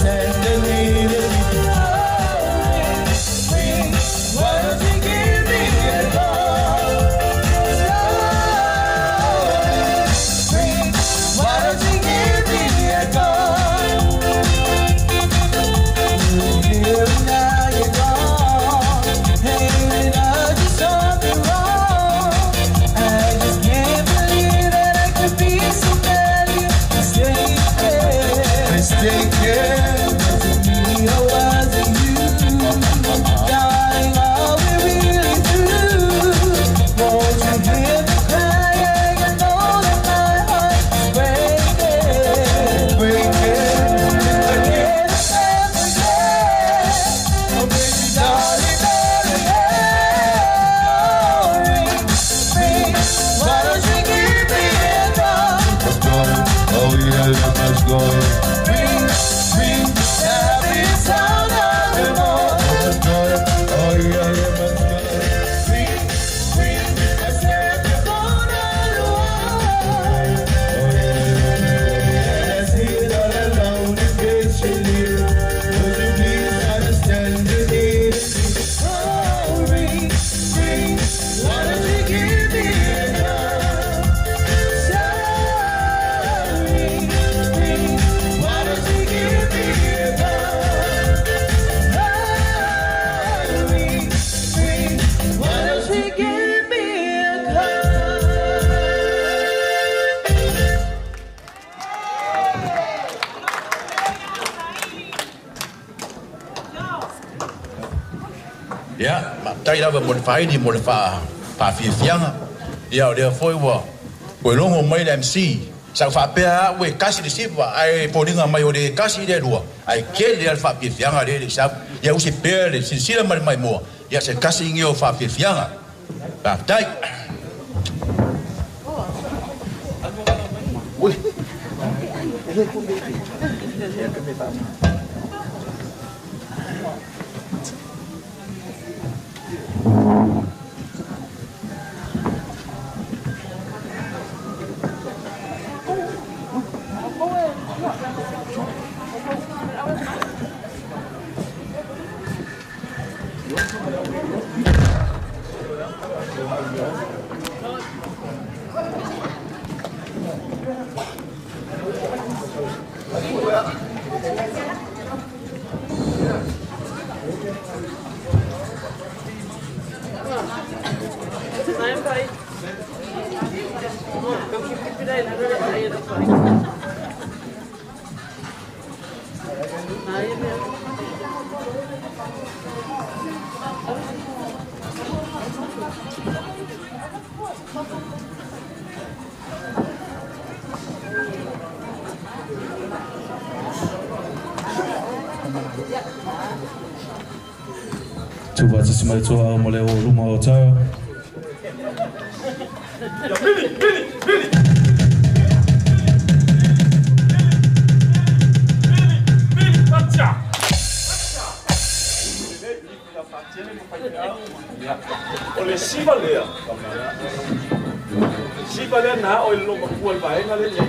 understand the need of me? Oh, ring, ring, why don't you give me a call? Ring, ring, why don't you give me a call? You're here and now you're gone. Hey, I did something wrong. I just can't believe that I could be so badly mistaken. Mistaken. Was it me or was it you? Darling, are we really through? Won't you hear me crying? I know that my heart is breaking. Breaking. I can't stand forget. Oh, baby, darling, darling, yeah. Ring, ring, why don't you give me a call? Oh yeah, let's go. Ring, ring, happy sound of the morn. Oh yeah, let's go. Ring, ring, I said the phone on the wall. Oh yeah, I see it all alone in case you leave. Would you please understand the need? Oh, ring, ring, why don't you give me a call? Sorry, ring, why don't you give me a call? Oh, ring, ring, why don't you give me a call? Ia, faafetai lava mo le faaili mo le faafiafiaga. Ia o lea foi ua ua logo mai le MC. Sa ou faapea a'u e tasi le siva ae foliga mai o le tasi le lua ae tele a le faafiafiaga lea e le sau. Ia usi pea le silasila ma le maimoa ia se tasi lea o faafiafiaga. Faafetai. Tuva tisi mai toa au mo le o luma o tau. Ia pili, pili, pili. Pili, pili, patia. O le siva lea. Siva lea na o le lomakua le vaega le nei.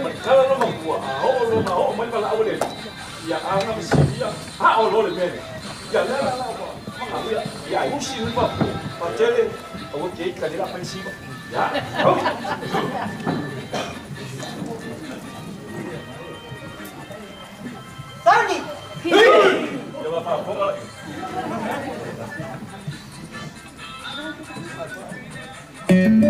Ma le tala lomakua, a oo lona oo mai valaau le. Ia aga ma sivia, a o lo le mele. Ia lea la la manga ia ai usi ni pa. Pa tele, o ke ka le la pa siva. Ia. Au. Tony! Ia ma fa fonga. Thank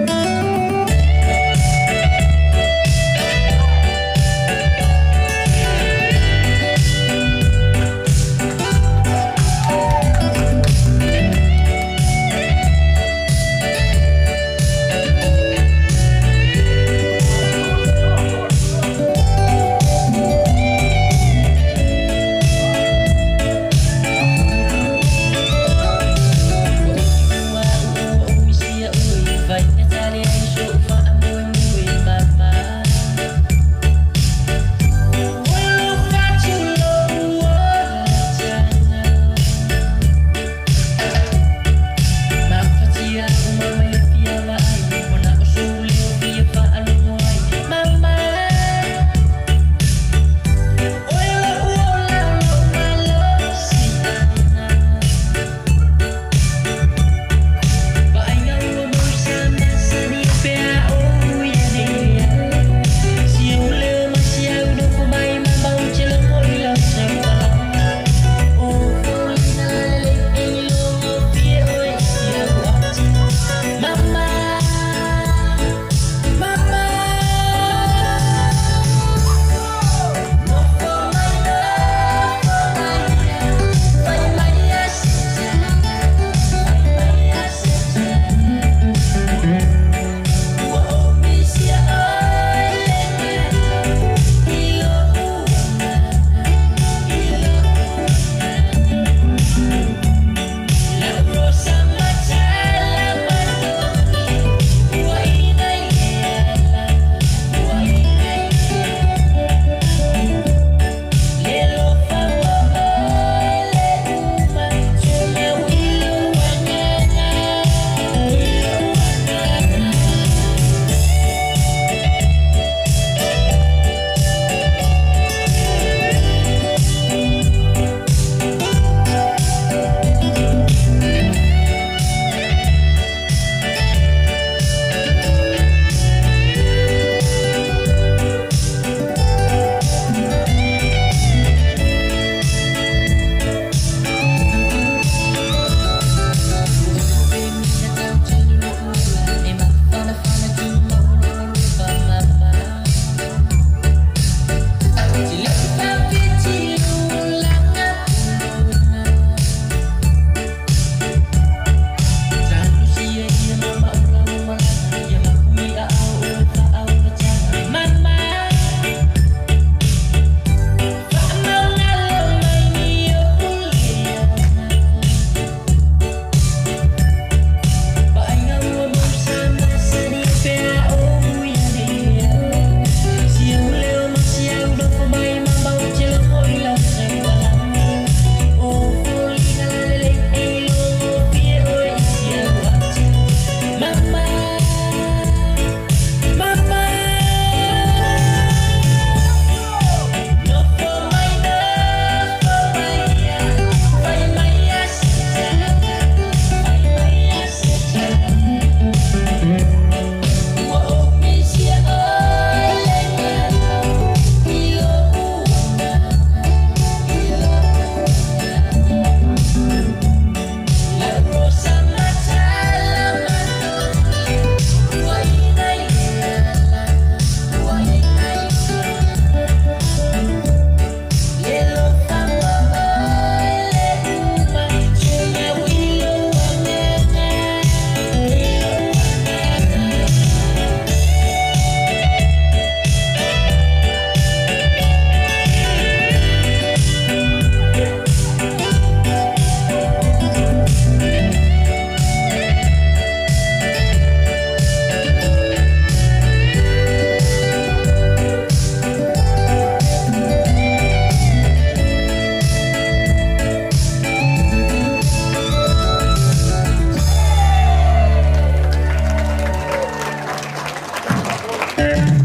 Ooh.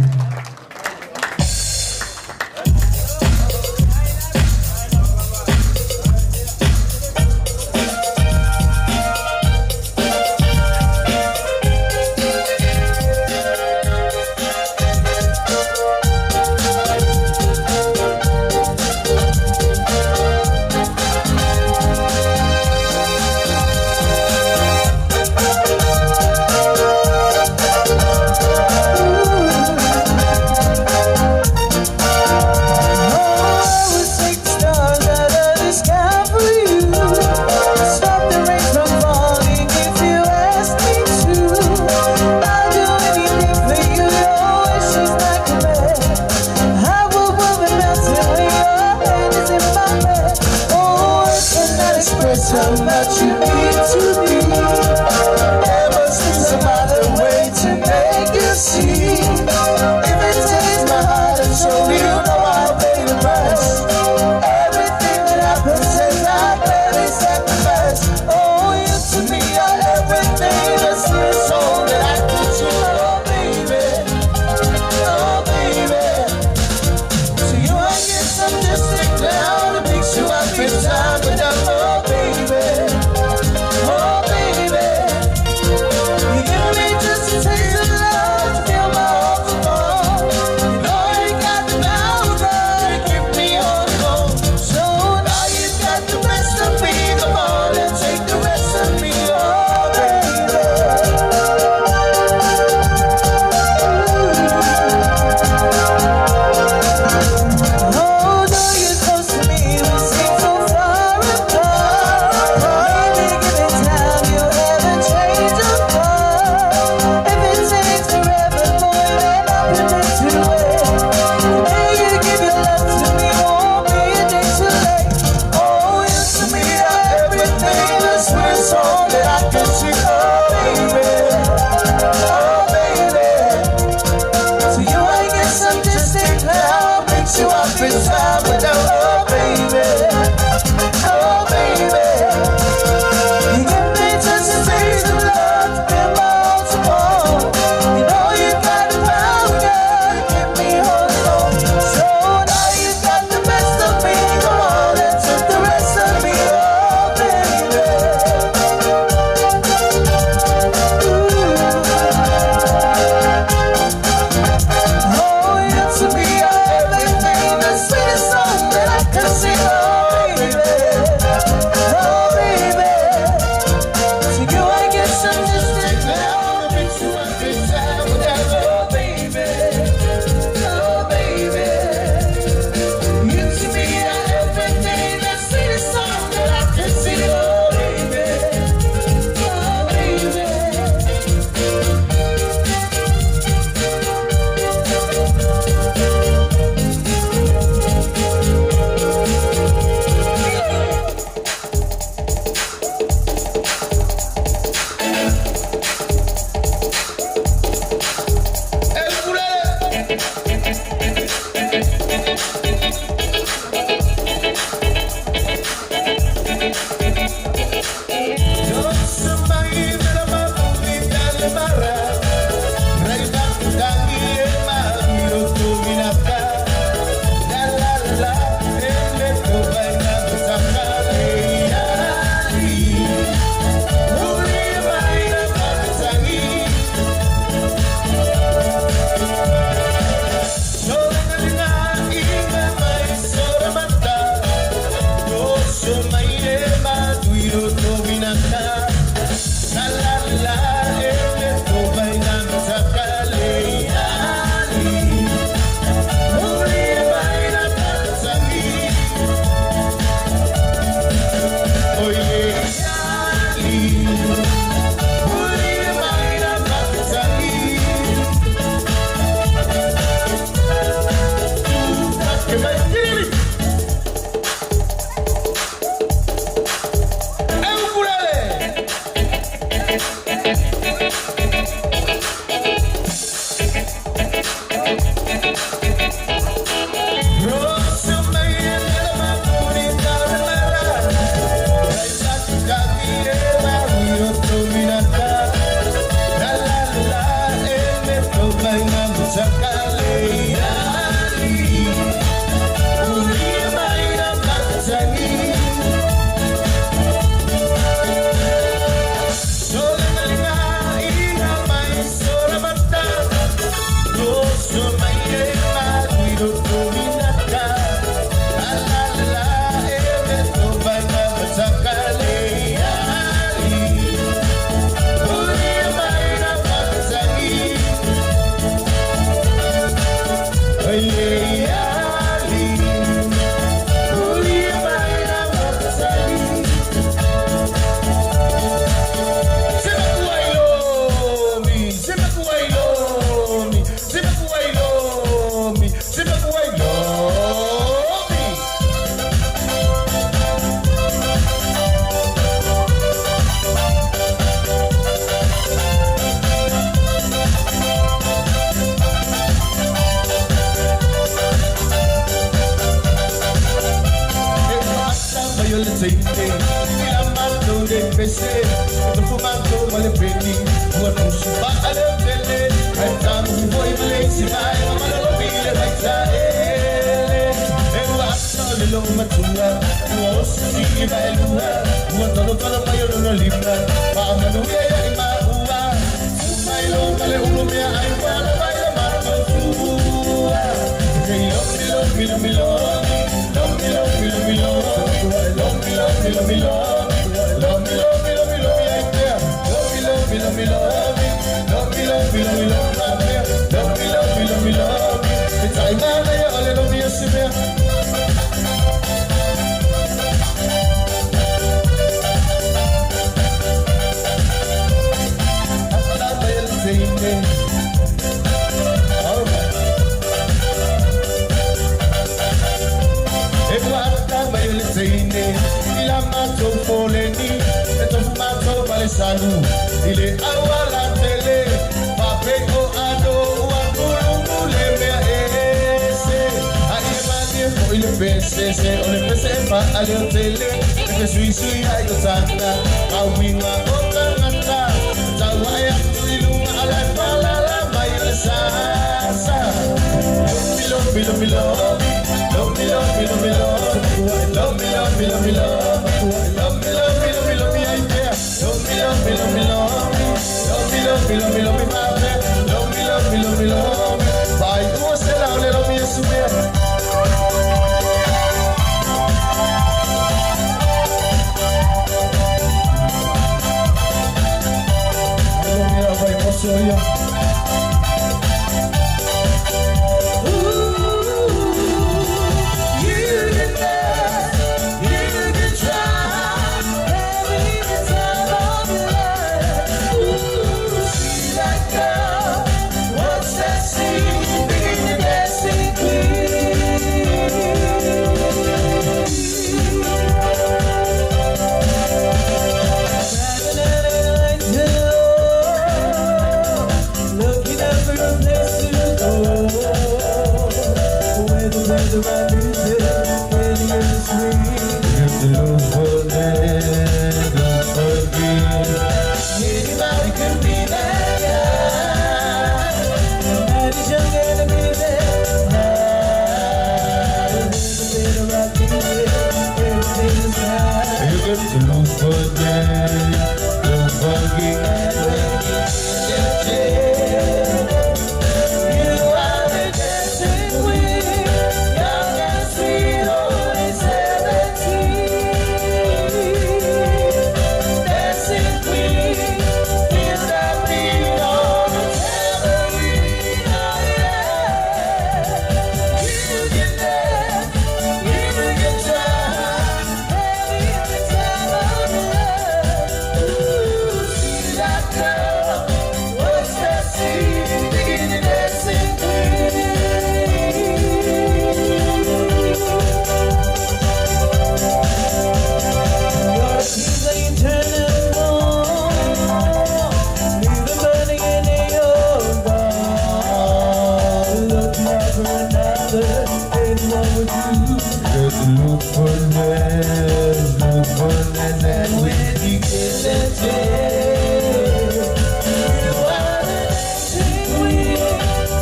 You are the dancing queen,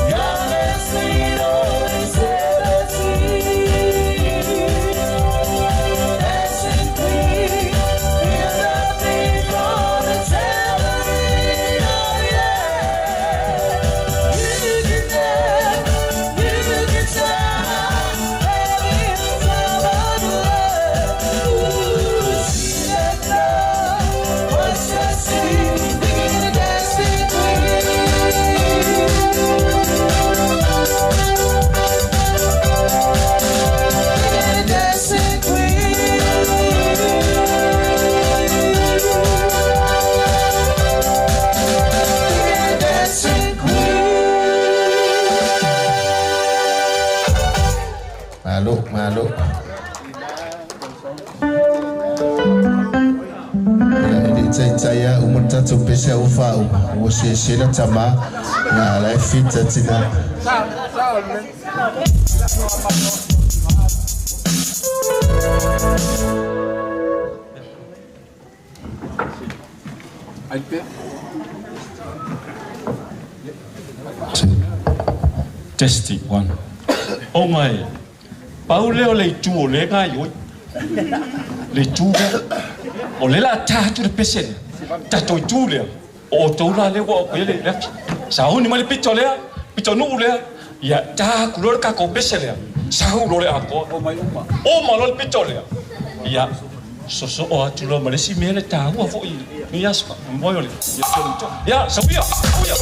young Malo, malo. Ia e le taitai a uma le tatou pese a ua faauma ua sese la tamā ia la e fita tinā. Testing one. Ona e pau lea o le itu o lea e gaoioi. Le itu lea. O lea o le a ta atu le pese lea. Tatou itu lea. O outou la lea ua oo i ai le aki. Sauni mai le pito lea, pitonuu lea, ia ta atu loa le tatou pese lea, sau loa le atoa. Oma loa le pito lea, ia sosoo atu loa ma le isi mea le taua foi i lenei aso faamoemoe o le ia sau ia, sau ia.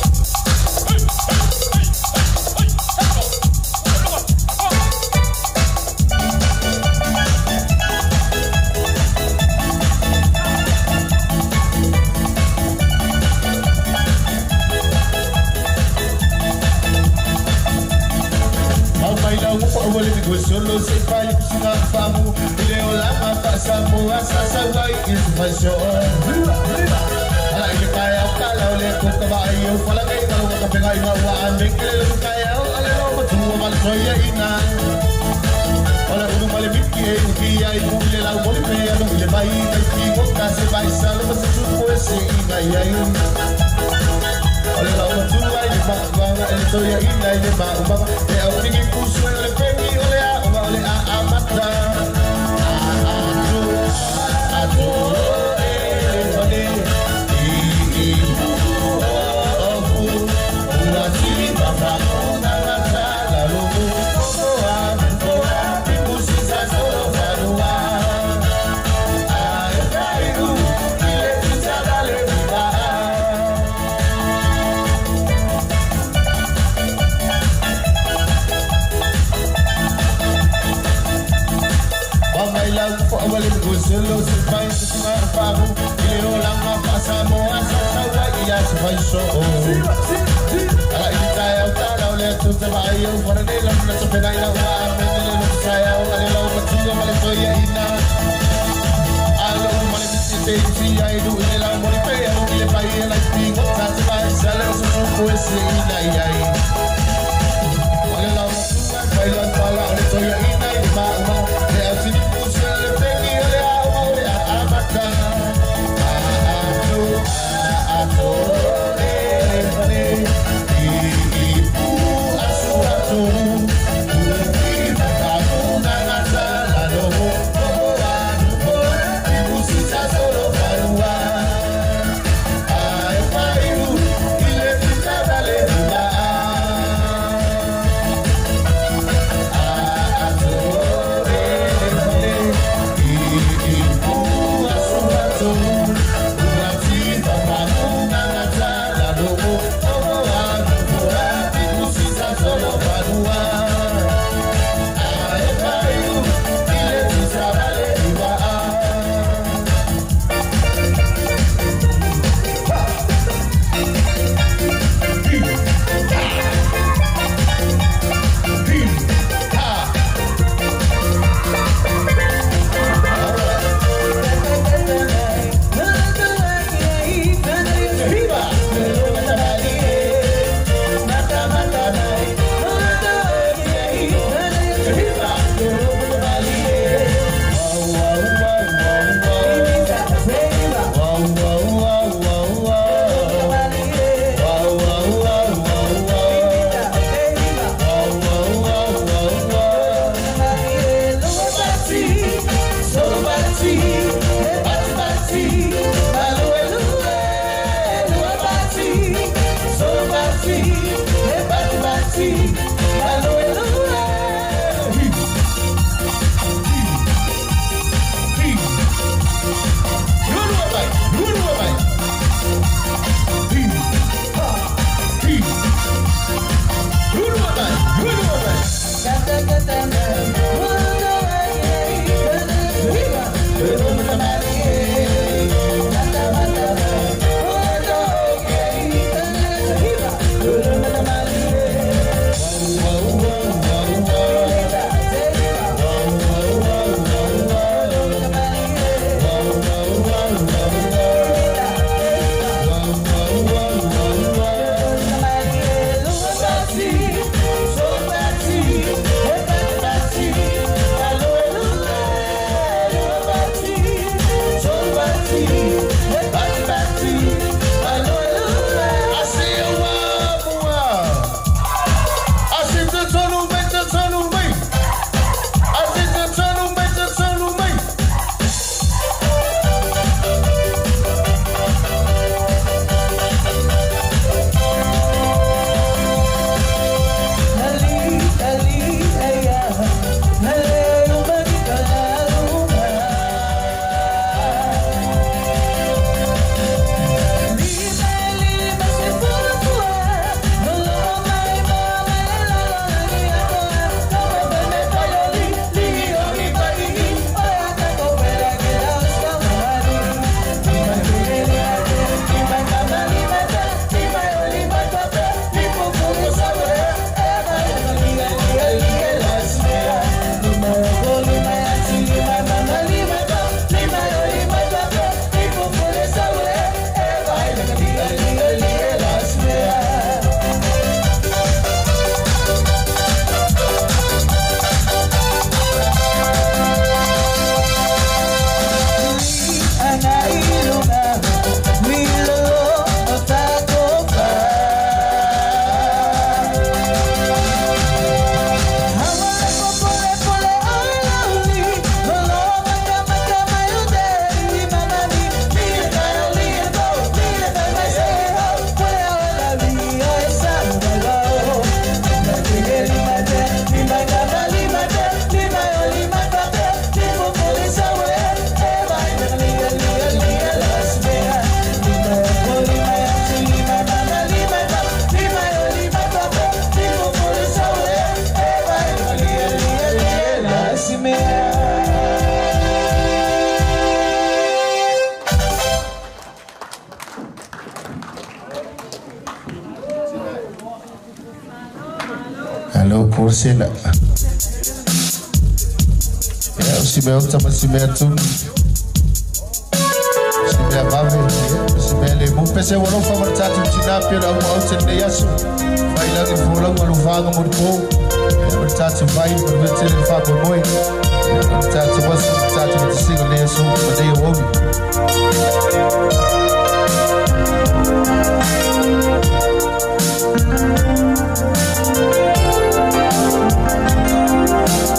Malo korsela. Ia, o si mea uta ma si mea tunu. Si mea vave, ia, si mea le mu. Pese ua lofa ma le tatou tinā pei ona aumaau te lenei aso. Failagi le folauga o lofaga mo le po. Ia, ma le tatou vai, manuia tele le faamoemoe. Ia, ma le tatou aso, ma le tatou matasiga o lenei aso ma lenei auauli.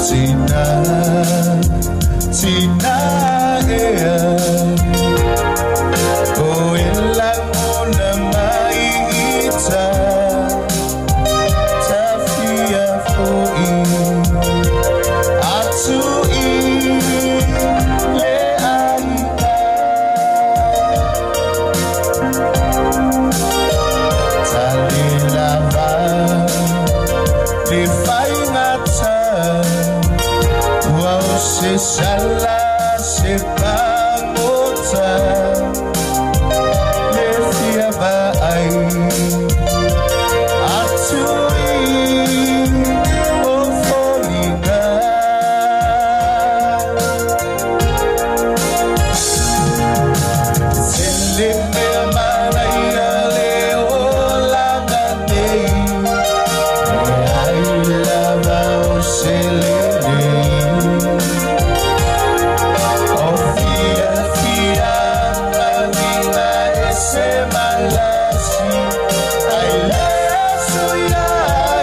Tina, tina ea, o e lagona mai ita, tafia fo'i, atu i le aiga. Tali lava le faigata, ua o se sala se pagota, le fia vaai atu i o foliga. Tele mea manaia le olaga nei, e ai lava o se lelei. O fia fia uiga e se malasi, ai le aso ia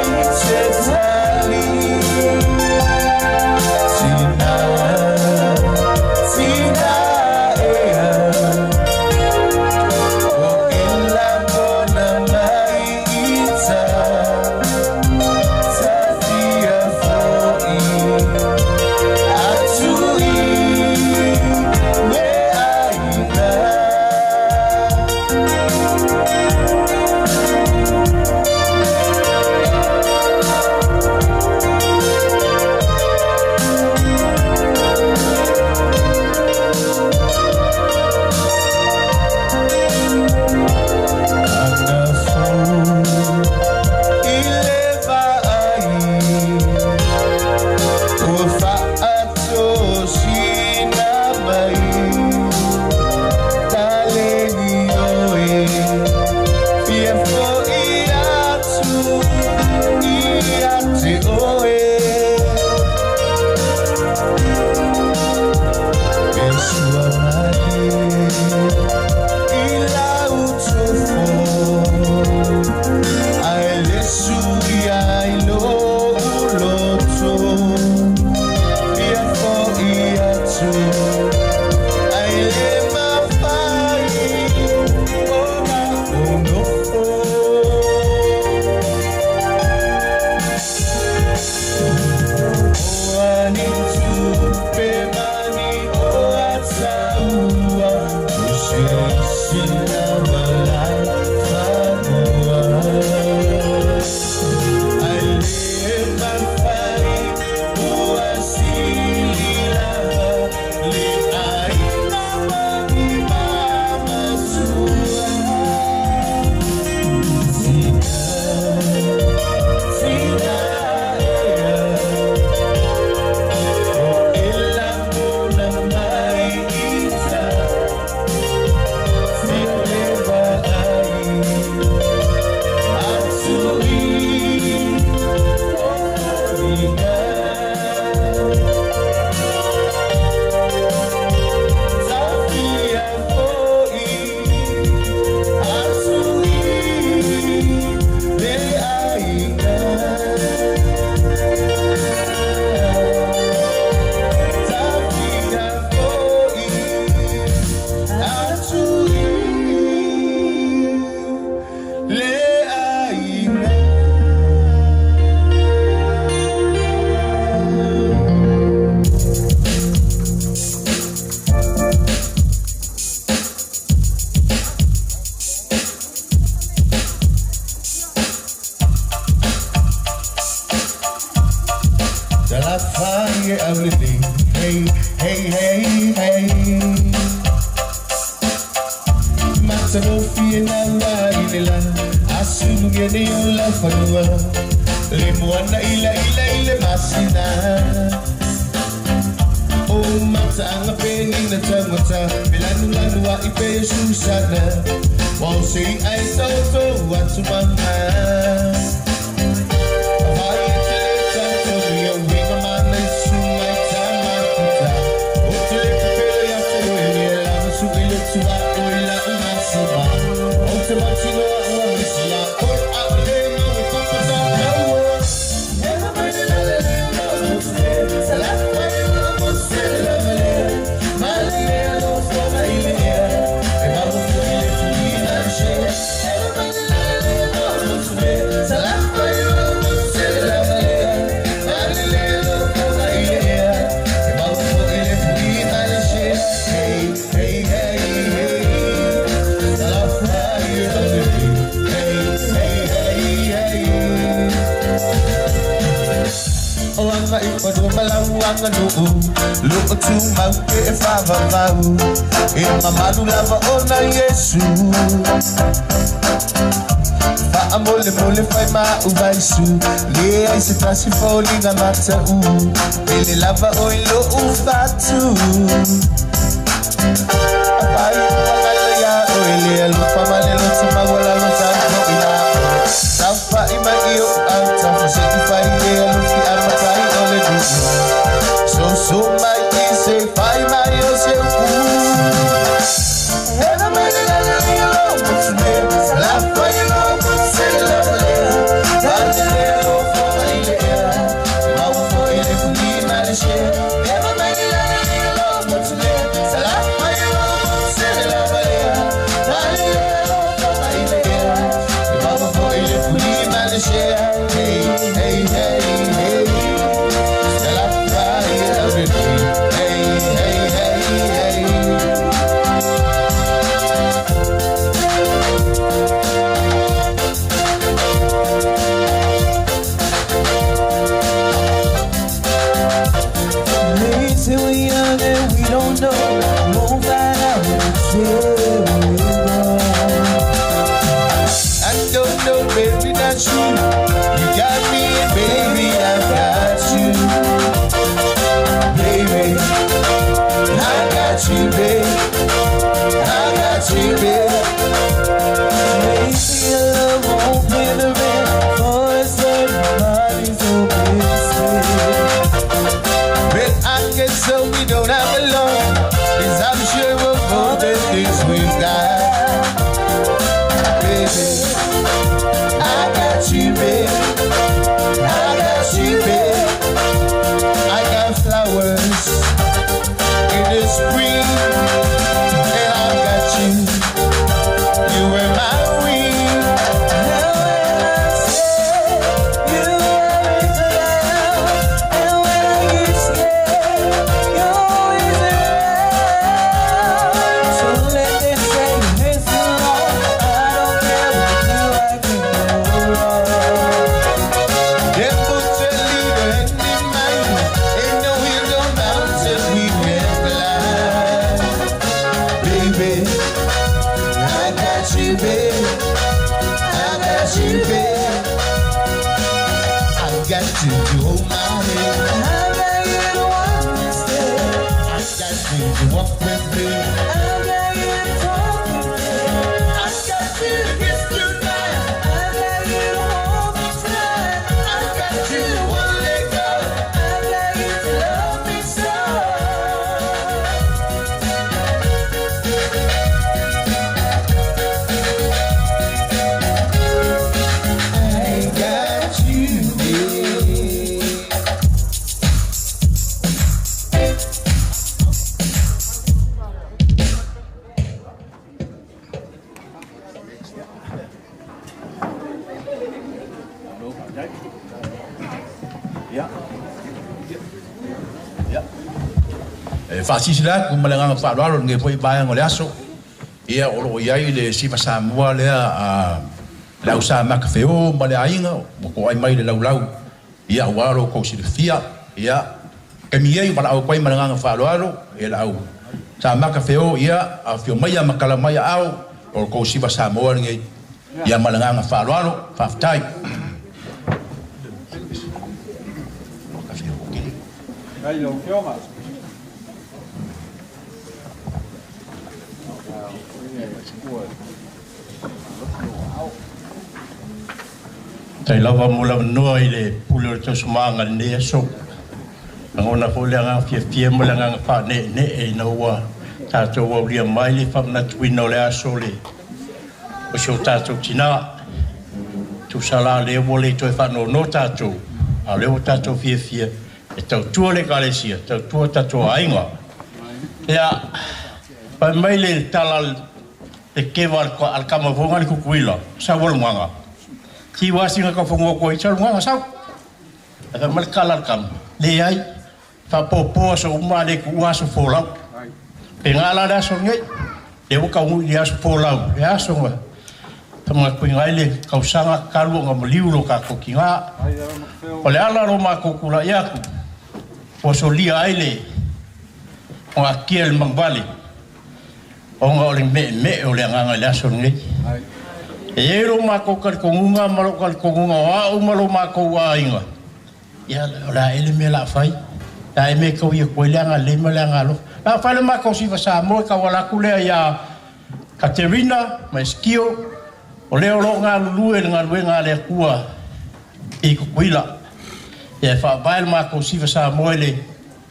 i te tali. Tina, tina ea, o e lagona mai ita, tafia fo'i, atu i le aiga. Ana fou i le vaai, ua faatosina mai, taleni oe, fia fo'i atu ia te oe. E sua mai i lau tofo, ai le sui ai lo uloto, fia fo'i atu, ai le mafai ona onofo. O ani tupe mani o ataua, o se sina malai fanua. Ai le mafai ua sili lava le aiga mani mamatua. Tina, tina ea, o e lagona mai ita, fia le vaai atu i o foliga. Tafia fo'i atu i le aiga. Tafia fo'i atu i le aiga. Talafai e aulelei, hey, hey, hey, hey. Matagofie na ua i le la, asulu ge nei o lau fanua. Le moana ila ila ile masina. O matanga peni na tangata, Milanu lanu wa ipe susana. Wao si ai toto atu mama. Look to my if I in my manu lava ona Yesu. Fa mole mole fai ma uvaisu. Le ai se tasi foli na mata u. Ele lava o ilo u fatu. Apai ya o ele alu fa male lo tama wala lo sa ila. Safa ima iyo anta fa se fai le alu fi apatai o le du. So so my say fai mai o se ku. Ena mai la la la la la fai lo se la la. La le lo fai le ma fo ile fu ni ma le she. Ena mai la la la la la fai lo se la la. La le lo fai le ma fo ile fu ni ma le she. Hey hey hey hey. La fai la hey hey hey hey. They say we're young and we don't know. We won't find out until we're gone. I don't know, baby, that's you. You got me, and baby, I got you. Baby, I got you, babe. I got you, babe. They say love won't pay the rent for a certain money's open. But I guess so we don't have a long. 'Cause I'm sure of all the things we've got. Baby, I got you, babe. I got you, babe. I got flowers in the spring, and I got you. You were my ring. Now when I say you aren't around, and when I get scared, you're always around. So let them say it hurts too long. I don't care what you do, I can go wrong. Them put a leader hand in mine. Ain't no hill, no mountain we can climb. Baby, I got you, babe. I got you, babe. I got you to hold my hand. I got you to understand. I got you to walk with me. I got you to talk with me. I got you to kiss goodnight. I got you to hold me tight. I got you to won't let go. I got you to love me so. I got you, babe. Ia. Ia. E faasilasila atu ma le agaga faaaloalo lenei foi vaega o le aso. Ia o loo i ai le Siva Samoa lea a le au Sa Makafeo ma le aiga ua toai mai le laulau. Ia auā lo kou silafia. Ia taimi ei valaau atu ai ma le agaga faaaloalo e le au Sa Makafeo ia afio mai ma kala mai aao o le kou Siva Samoa lenei. Ia ma le agaga faaaloalo faafetai. Ai lau Afioga. Tai lava mo la noa i le pule o le tausamāga i lenei aso. Lagona foi le agaga fiafia ma le agaga faaneenee ina ua tatou aulia mai le faamanatuina o le aso le o si o tatou tinā. Tusa la lea ua le toe faanono tatou, a o lea ua tatou fiafia e tautua le Ekalesia, tautua tatou aiga. Ia, fai mai le tala le keva al kamafoga le kukuila, sau alugaga. Ti wasi nga ka fongo ko i sau nga sau. Aka mal kala kam. Le ai fa po so uma le ku aso fo lau. Pe nga la aso ngai. Le ka ngu i aso fo lau. Le aso nga. Tama ku ngai le kausanga kalu nga maliu lo ka ko ki nga. O le ala ro ma ko kula ia ku. Po so lia ai le o a kiel mangvale. O nga o le me o le nganga le aso ngai. E ro ma ko ka kongunga ma lo ka kongunga wa o ma lo ma ko wa inga. Ia la ele me la fai. La e me ko ia ko le anga le ma le anga lo. La fai le ma ko si fa mo ka wala ku le ia Katerina ma skio o le o nga lulu e nga lue nga le kua i ku kuila. Ia fa vai ma ko si fa mo le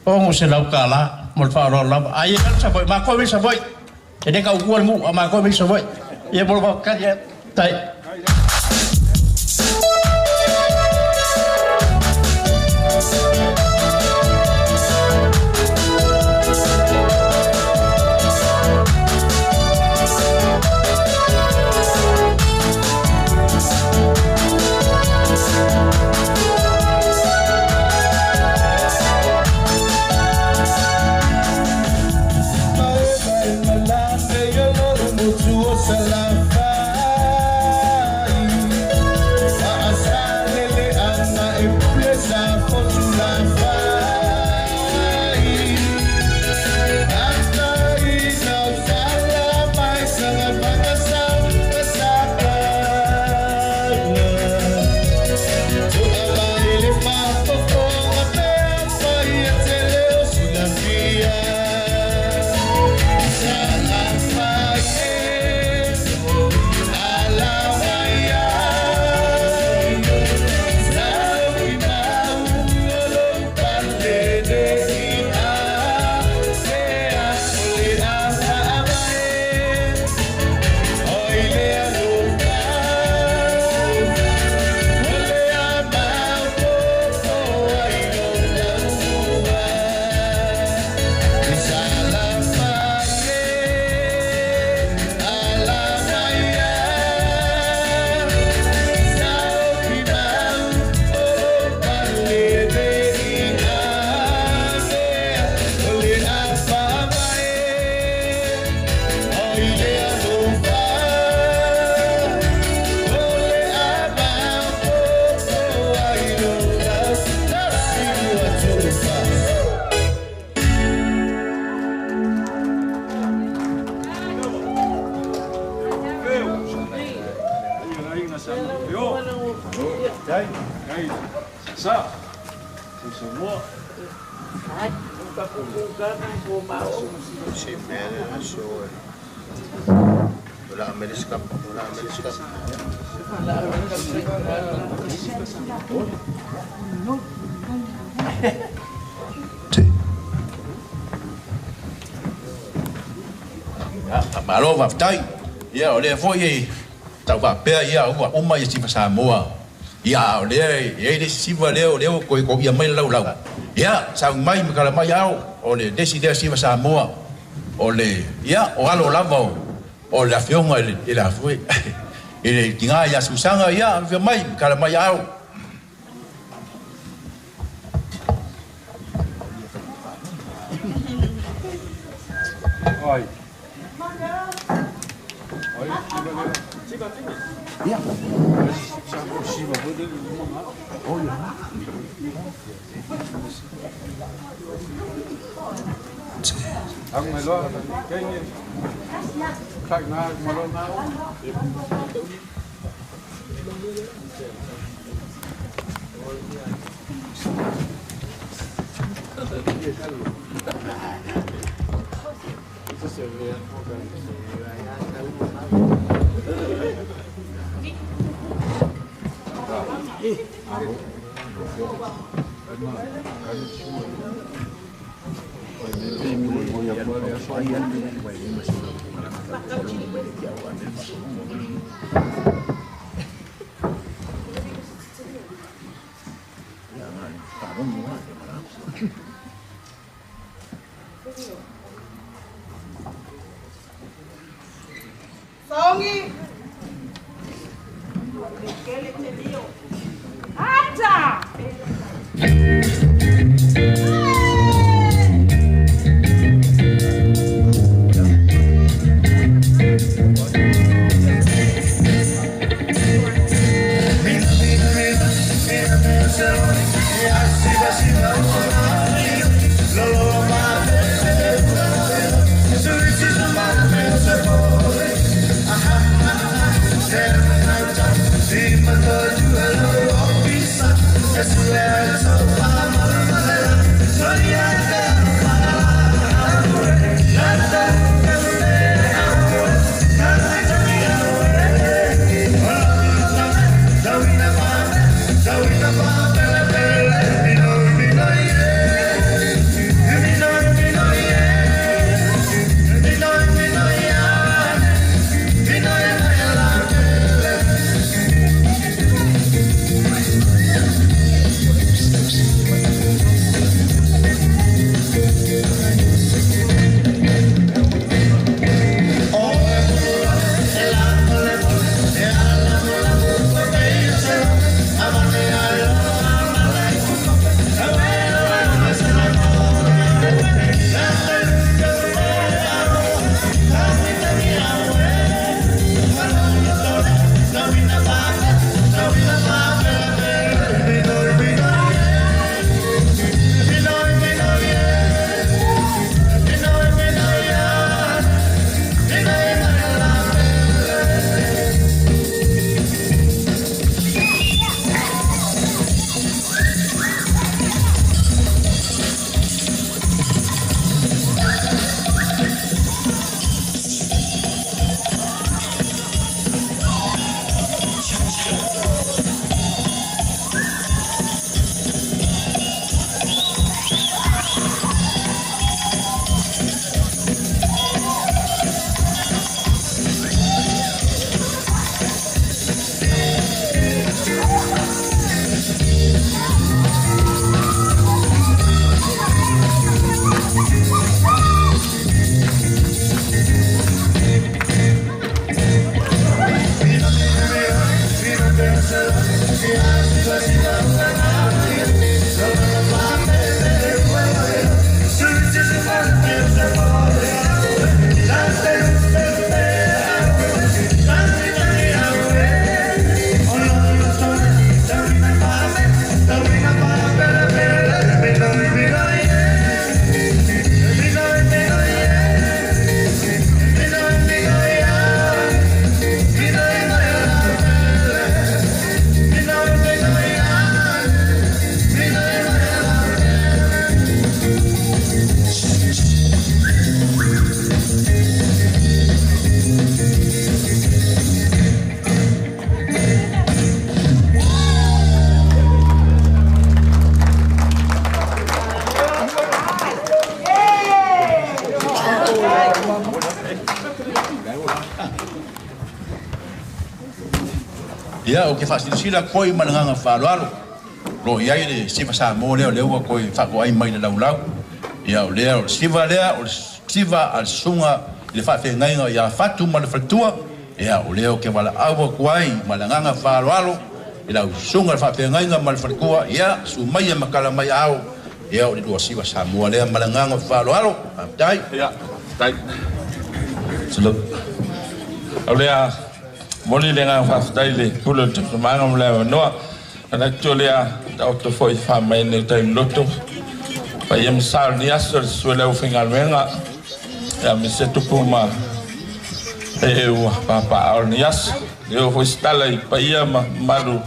o ngo se lau kala mo fa ro la. Ai e sa foi ma ko mi sa foi. E de ka u ku ma ko mi sa foi. Ia mo ka ia Tai. Malo vaftai ia o le foi e tau faapea ia ua uma ia sifa Samoa ia o le e le sifa lea o lea ko ko ia mai lau lau ia sau mai ma kala mai ao o le desi lea sifa Samoa o le ia o alo lava o le afioga i le afue i le tiga ia Susanga ia afio mai kala mai ao. Ai. Ia. Songi. Ata. Ia o ke faasilasila koi ma le agaga faaaloalo lo i ai le siva Samoa lea o lea ua koe faakoai mai le laulau. Ia o lea o le siva lea o le siva a le susuga i le faafeagaiga ia Fatu ma le faletua. Ia o lea o ke valaau atu ai ma le agaga faaaloalo i lau susuga le faafeagaiga ma le faletua. Ia su mai e matala mai ao. Ia o le lua siva Samoa lea ma le agaga faaaloalo. Faafetai. Ia, faafetai. O lea moli le agaga faafetai i le pule o le tautomaga ma le avanoa. Manatu o lea taoto foi faamai nei taimi loto. Paia ma sa o lenei aso le susu e le aufaigaluega. Ia me se tupu ma e ua papaa o lenei aso. Le oo foi se tala i paia ma mamalu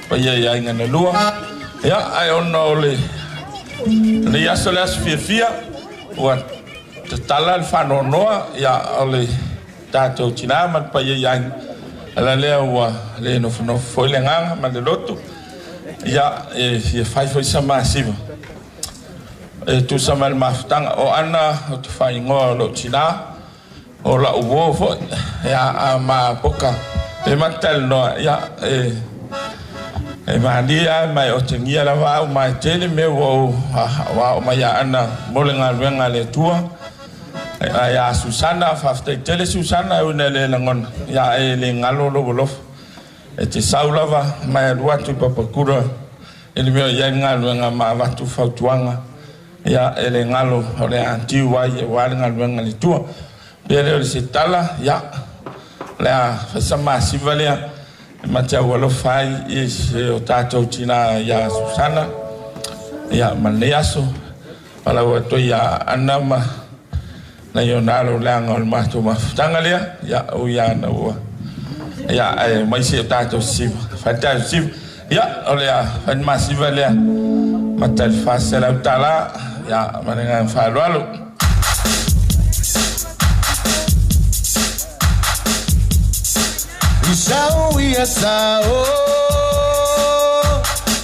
paia i aiga na lua. Ia, ae ona o le Lenei aso le aso fiafia ua tatala le faanoanoa ia o le tatou tinā ma le paia i aiga ala lea ua le nofonofo foi le agaga ma le loto ia e fia fai foi sa masiva e tusa ma le mafutaga o ana o te faaigoa o lou tinā o la'u uō fo'i ia a ma poka pe ma talanoa ia e e malie a ma e otegia lava a'u ma e tele mea ua ou ua mai Aana mo le galuega a le Atua ae Susana faafetai tele Susana e ui le lagona ia e le galo lou alofa e te sau lava ma e alu atu i Papakura e le mea i ai le galuega ma avatu fautuaga ia e le galo o le atiu ai e ua le galuega le Atua pe lea o le se tala ia le a faisa masiva lea e ma te aualofa ai i se o tatou tinā iā Susana ia ma lenei aso palau atu ai ia Ana ma nai ona alo leaga o le matou mafutaga lea ia ui ana ua ia ae mai se o tatou siva fai tatou siva ia o le a fai le masiva lea ma tali $400 ia ma le agaga faaaloalo. Isau ia sao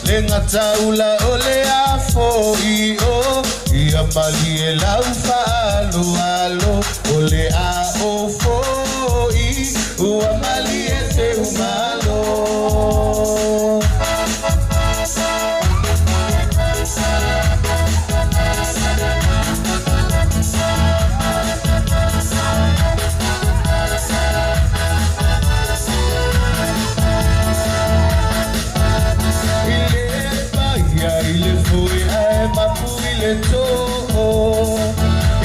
le gataula o le afo i o ia malie lau faaloalo o le ao fo'i ua malie te umalo. I le paia i le foi ae mapu i le tō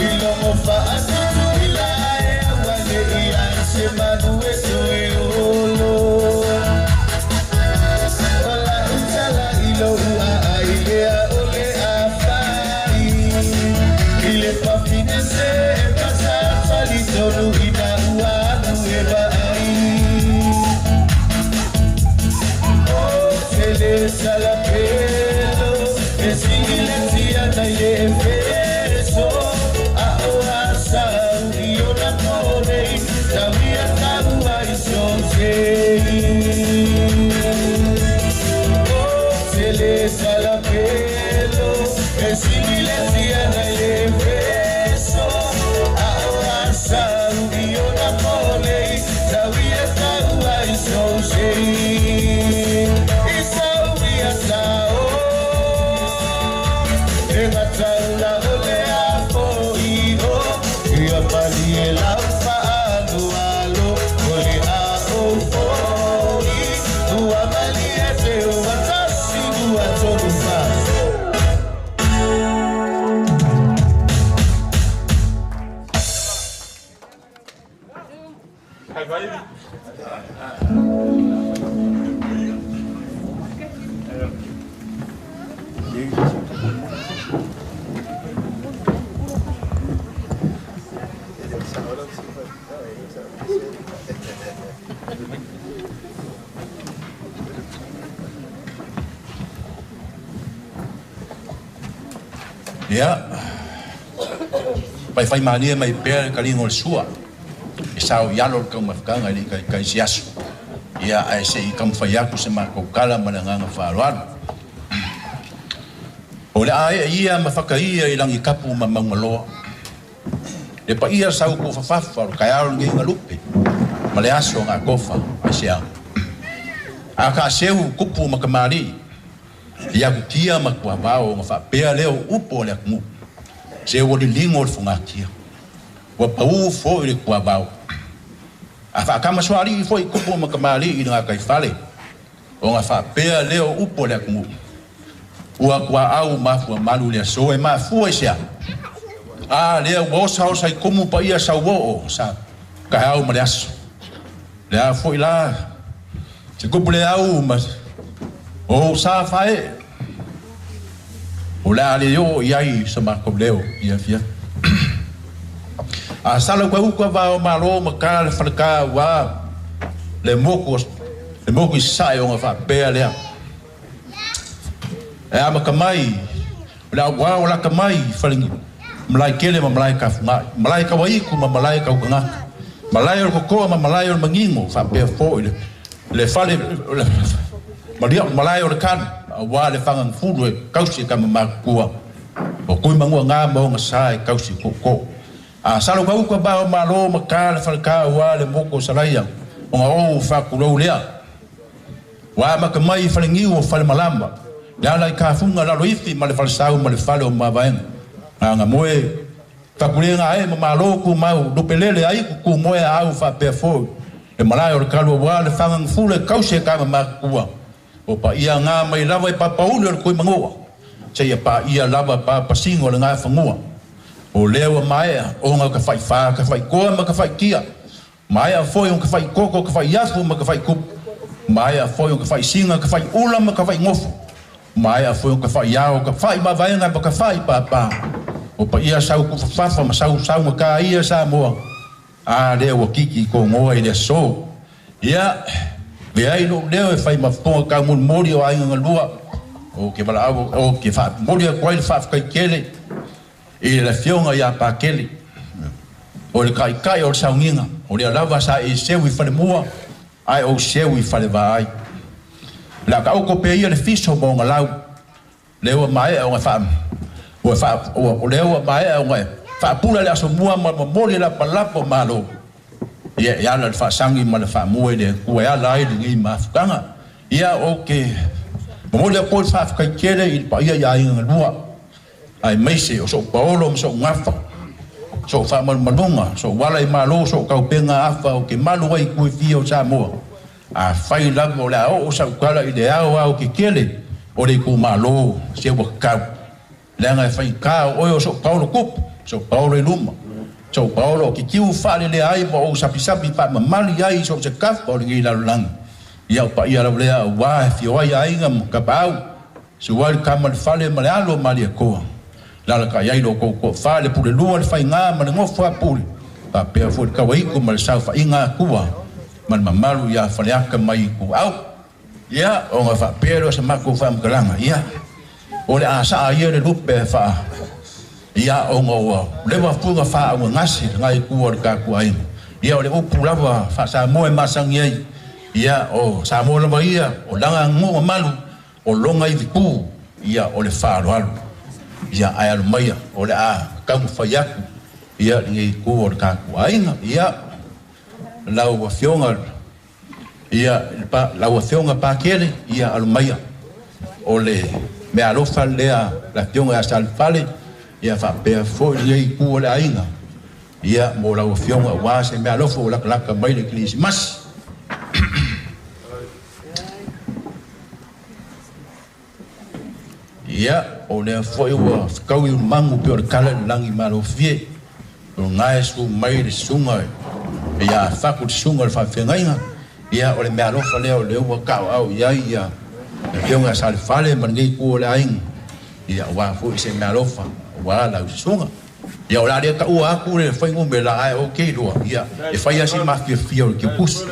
i logo faatutu i la e aua le i ai se manu e toe olo. O la utala i lou aai lea o le afai i le pafine se pasa talitonu ina ua alu e vaai. O tele salapelo e sigiletia nai le efeso a o asau i ona ponei tauia taua i sosei. O tele salapelo e sigiletia nai le efeso a o asau i ona ponei tauia taua i sosei. Isau ia sao e gataula o le afo i o ia malie lau faaloalo o le ao fo'i ua malie te ua tasi ua tolu fa. Ia, pai fai mania mai pea le kaliga o le sua. E sao i alo le taumafataga i le ikaika i se aso. Ia, ae seʻi taumafai atu se matou tala ma le agaga faaaloalo. O le a ee ia ma fakaia i lagitapu ma maugaloa. Le paia sau tuufafafa o le taeao lenei galupe ma le aso gatofa ai se aga. A taaseu tupu ma tamalii i atutia ma tuavao ona faapea lea o upu o le atunuu. Se ua liligo le fogatia. Ua paū fo'i le tuavao. A faatamasoalii fo'i tupu ma tamalii i le gataifale ona faapea lea o upu o le atunuu. Ua tuaau mafua malu le aso e mafua i se aga. A lea ua osaosa i tumu paia sauoo sa taeao ma le aso. Le a fo'i la se tupu le au ma o sa fae'e. O le a le oo i ai sa matou leo ia fia. A sala uka uka va o malo ma ka le faleka ua le moku le moku i sae o ngā faapea lea. E amata mai O le auā o laka mai i fale malae kele ma malae tafugai, malae tauaitu ma malae tautagata, malae o le totoa ma malae o le manino, faapea foʻi le le fale malia malae o le kalu, auā le fagagafulu e tausi e tama matutua o tui manuaga ma ona sa e tausi tootoo. A salo gauta ba o malo ma ka le faleka auā le motu o Salaia ona ou faatulou lea. Ua amata mai i Faleniu o Falemalama, le ala i Kafuga Laloifi ma le Falesau ma le Fale o Mavaega. Gagamoe, Fakulega ae ma malo tumau, lupelele ai kukumoe a au faapea foi le malae o le kalu auā le fagagafulu e tausi e tama matutua. O paia gā mai lava i Papauli o le Tuimanua, seia paia lava papasiga o le Gafanua. O lea ua maea ona ka faifā, ka faikoa ma ka faitia, maea foi ona ka faikoko, ka faiafu ma ka faitupu, maea foi ona ka faisiga, ka faiula ma ka faigofo, maea foi ona ka faiao, ka faimavaega ma ka faipāpā. O paia sau tufafafa ma sau saugatā ia Samoa, a lea ua kiki i togoa i le aso. Ia, avea ai lou leo e fai ma fofoga taumolimoli o aiga galua, ou te valaau, ou te faamoli atu ai le faafetai tele i le Afioga ia Pakele, o le taitai o le sauniga, o lea lava sa e seu i falemua, ae ou seu i falevaai. O le a taoto pea ia le fiso ma ona lau, lea ua maea ona faa, ua faa, ua, lea ua maea ona faapula le asomua ma le momoli e lapalapa o malo. Ia, e ala le faasagi ma le faamua i le Atua e ala ai lenei mafutaga. Ia, ou te momoli atu ai le faafetai tele i le paia i aiga galua, aemaise o sou paolo ma sou gafa, sou faamalumaluga, sou ala i malo, sou taupega afa ou te malu ai i itu e fia o Samoa. Afai lava o le a oo sau tala i le ao ao kekele o le itumalo, se ua tatau. Leaga e faigata o oe o sou paolo tupu, sou paolo i luma, sou paolo o kikiu faalelea ai ma ou sapisapi faamamali ai i so o se tafa o lenei lalolagi. Ia o paia lava lea aua e fio ai aiga ma tapaau, sua le tama le fale ma le alo o Malietoa. Lalatai ai lo outou toafa, le pulelua, le faiga ma le nofo a pule, faapea foi le tauaitu ma le saofaiga Atua ma le mamalu ia Faleata mai Ituau. Ia, ona faapea lea o se matou faamatalaga, ia, o le a saa ia le lupe faa, ia, ona ua leva fuga faaugagase lena itu o le tatou aiga. Ia, o le upu lava faa-Samoa e masani ai, ia, o Samoa lava ia, o lana aganuu mamalu, o lona ivitu, ia, o le faaaloalo. Ia, ae alo maia, o le a taumafai atu, ia, lenei itu o le tatou aiga. Ia, lau Afioga, ia, lau Afioga Pakele, ia, alo maia, o le meaalofa lea le Afioga ia Salefale, ia, faapea foi lenei itu o le aiga, ia, mo lau Afioga aua se meaalofa ua latalata mai le Kerisimasi. Ia, o lea foi ua fetaui ulumagu pei o le tala i le lagi malofie, o lena e su mai le susuga ia Fatu, le susuga o le faafeagaiga. Ia, o le meaalofa lea o lea ua taoao i ai ia le Afioga ia Salefale ma lenei itu o le aiga, ia, aua foi se meaalofa aua lau susuga. Ia, o le a le taua atu le fuainumera, ae ou te iloa, ia, e fai lava si mafiafia o le kiukusi.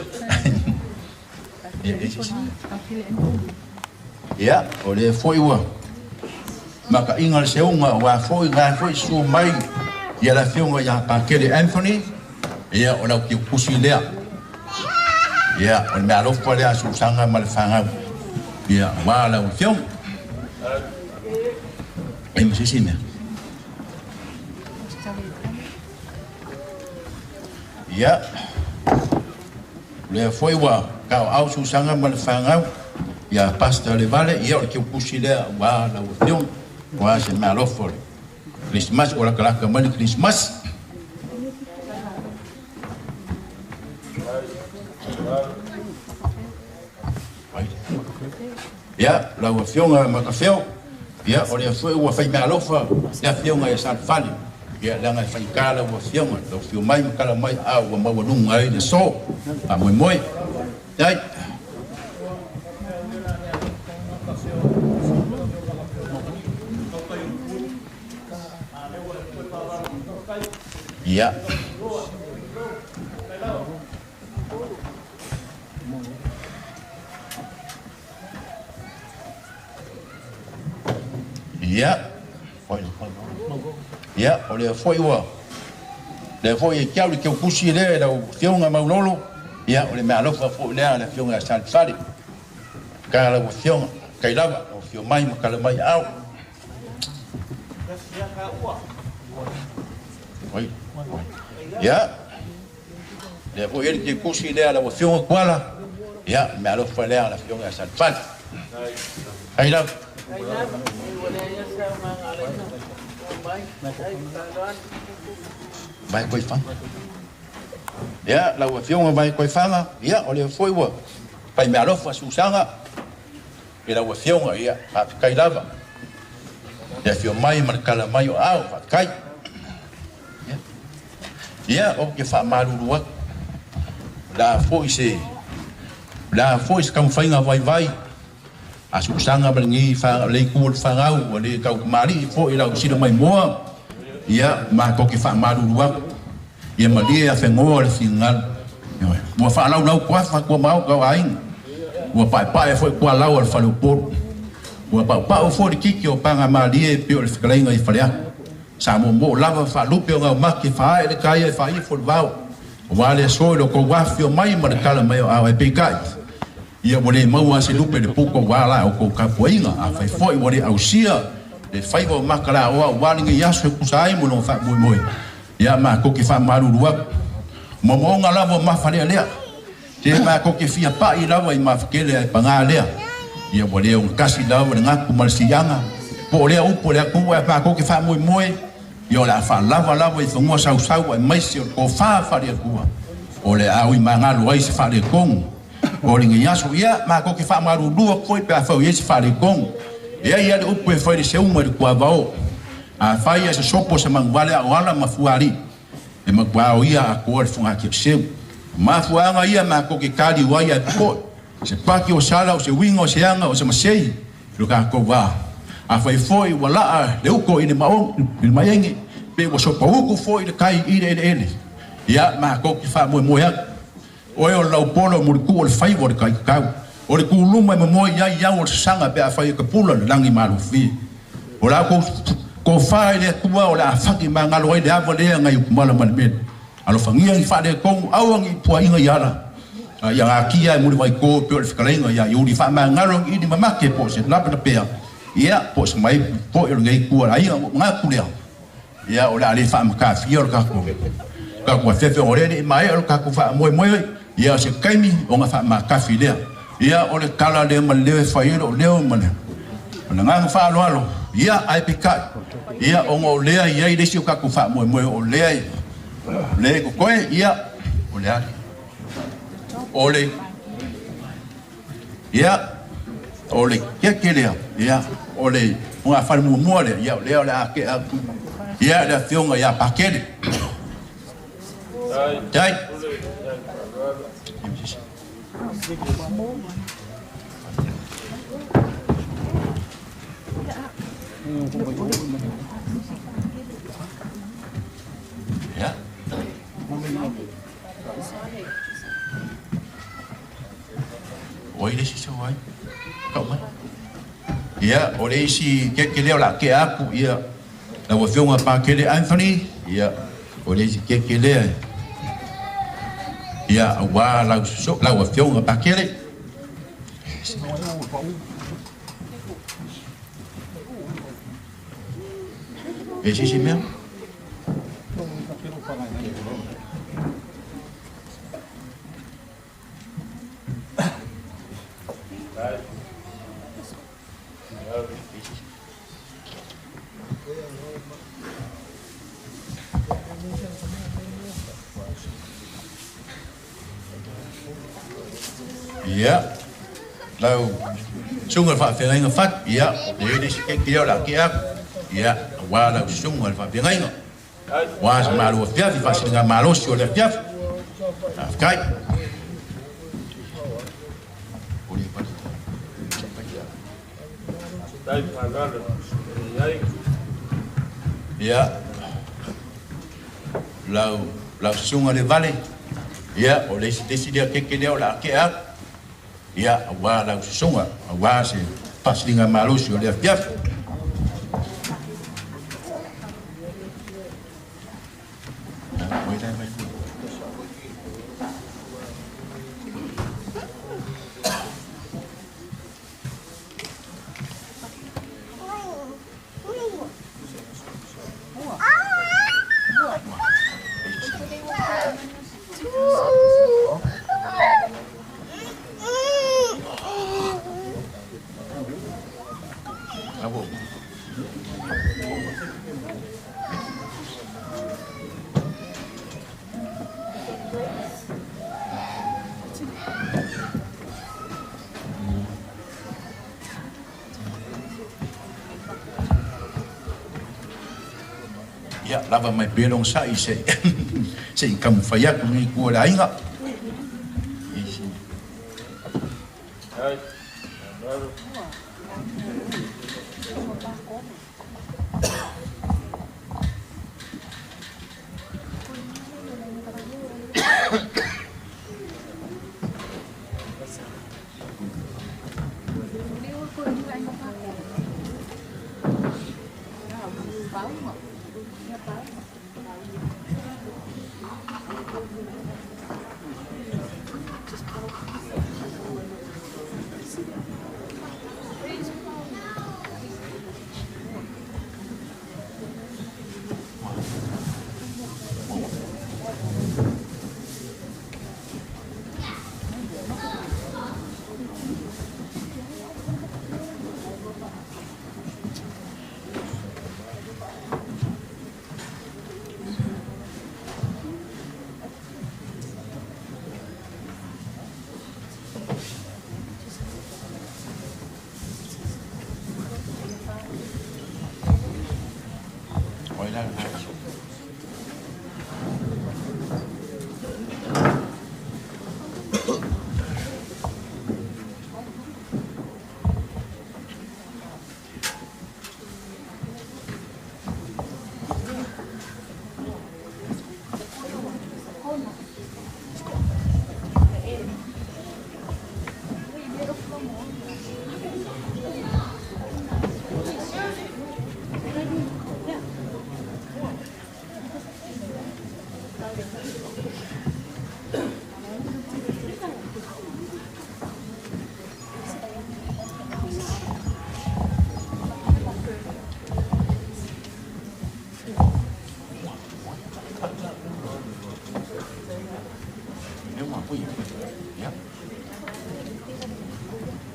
Ia, o lea foi ua makaina le seuga aua foi na foi susu mai ia le Afioga ia Pakele Anthony, ia o lau kiukusi lea. Ia, o le meaalofa lea a Susaga ma le fanau, ia, aua lau afioga. E ma se isi mea. Ia, o lea foi ua taoao Susaga ma le fanau ia Pastor Levale, ia o le kiukusi lea aua lau afioga, aua se meaalofa o le Kerisimasi, ua latalata mai le Kerisimasi. Ia, lau Afioga Matafeo, ia, o lea foi ua fai meaalofa le Afioga ia Salefale, ia, leaga e faigata lau Afioga, lau afio mai ma tala mai, a ua maualuga ai le aso. Faamoemoe. Ai. Ia. Ia. Ia, o lea foi ua lea foi e kiau le keukusi lea e lau afioga Maulolo, ia o le meaalofa foi lea a le afioga ia Salefale. Ka lau afioga, kai lava, lau afio mai ma kala mai aao. Oi. Ia, lea foi e le keukusi lea a lau afioga Kuala, ia le meaalofa lea a le afioga ia Salefale. Kai lava. Vai koe faga. Ia, lau afioga vai koe faga, ia, o lea foi ua pai mealofa susaga i lau afioga, ia, faafetai lava. Le afio mai ma le kala mai o aao, faafetai. Ia, ou te faamalulu atu. O le a foi se, o le a foi se taumafaiga vaivai a susaga ma lenei le itu o le fanau, ua le tautamalii foi i lau sila maimoa, ia, matou te faamalulu atu. Ia malie afegoa le finagalo. Ua faalaulau tuafa tua maota o aiga. Ua paepae foi tualau o le faleupolu. Ua paupau foi le titi o pagamalie e pei o le fetalaiga i Faleata. Sa moomoo lava faalupe o gaumate faaee le tai ae faaifo le vao. Aua le aso i lo tou afifio mai ma le tala mai o aao e peitai. Ia ua le maua se lupe i le puto aua la outou tapuaiga. Afai foi ua le ausia le faiva o makalaoa aua lenei aso e tusa ai mo lona faamoemoe, ia matou te faamalulu atu. O moomooga lava o mafalealea. Te matou te fia pai lava i mafakele ae paga lea. Ia ua le ogatasi lava le gatu ma le siaga. Po o lea upu a le atunuu ae matou te faamoemoe, ia o le a faalava lava i fanua sausau aemaise o le tofa faale-Atua o le a uimagalo ai se faaletonu o lenei aso. Ia matou te faamalulu atu foi pe afai o i ai se faaletonu. E ai lava le upu e fai i le seuga i le tuavao. Afai ae sosopo se manuvale a o ala ma fuaalii, e matua ao ia atoa le fogatiapiseu. O mafuaaga ia matou te taliu ai ae popoe. Se paki o sala, o se uiga o se aga, o se masei i lo tatou va. Afai foi ua laa le uto i le maege, pe ua sopautu foi le tai i le eleele, ia matou te faamoemoe atu. Oe o le laupolo mulituu o le faiva o le taitatau. O le tuluma e momoe i ai au o le sasaga pe afai e tapula le lagi malofie. O la outou tofa i le Atua o le a fati magalo ai le ava lea nai utumala ma le mele. Alofagia ni faaletonu aua ni puaiga i ala. A ia gatia e mulivaito e pei o le fetalaiga ia Iuli faamagalo ni ili mamake po o se lapelapea, ia po o se maipu foi o lenei itu o le aiga. Ua ou manatu lea, ia o le a le faamatafia o le tatou tatou afeafe ona o lea e le i maea lo tatou faamoemoe, ia o se taimi ona faamatafi lea. Ia o le tala lea ma le leo e fai ai lou leo ma le agaga faaaloalo, ia ae peitai, ia ona o lea e i ai le isi o tatou faamoemoe o lea e lea e totoe, ia o le a o le ia o le keke lea, ia o le fogafale muamua lea, ia o lea o le a tea atu ia le afioga ia Pakele. Tai. Ia. O ai le isi sau ai? Tau mai. Ia, o le isi keke lea o le a tea atu, ia, lau afioga Pakele Anthony, ia, o le isi keke lea, ia, aua lau, lau afioga Pakele. E se isi mea? Ia, lau susuga i le faafeagaiga Fatu, ia, e i ai le isi keke lea o le a tea atu, ia, aua lau susuga i le faafeagaiga. Aua se malu afiafi, faasiligamalosi o le afiafi. Faafetai. Ia, lau, lau susuga i le Vale, ia, o le isi, le isi lea keke lea o le a tea atu, ia, aua lau susuga, aua se faasiligamalosi o le afiafi. Ia lava mai pea le onosai se i taumafai atu lenei itu o le aiga.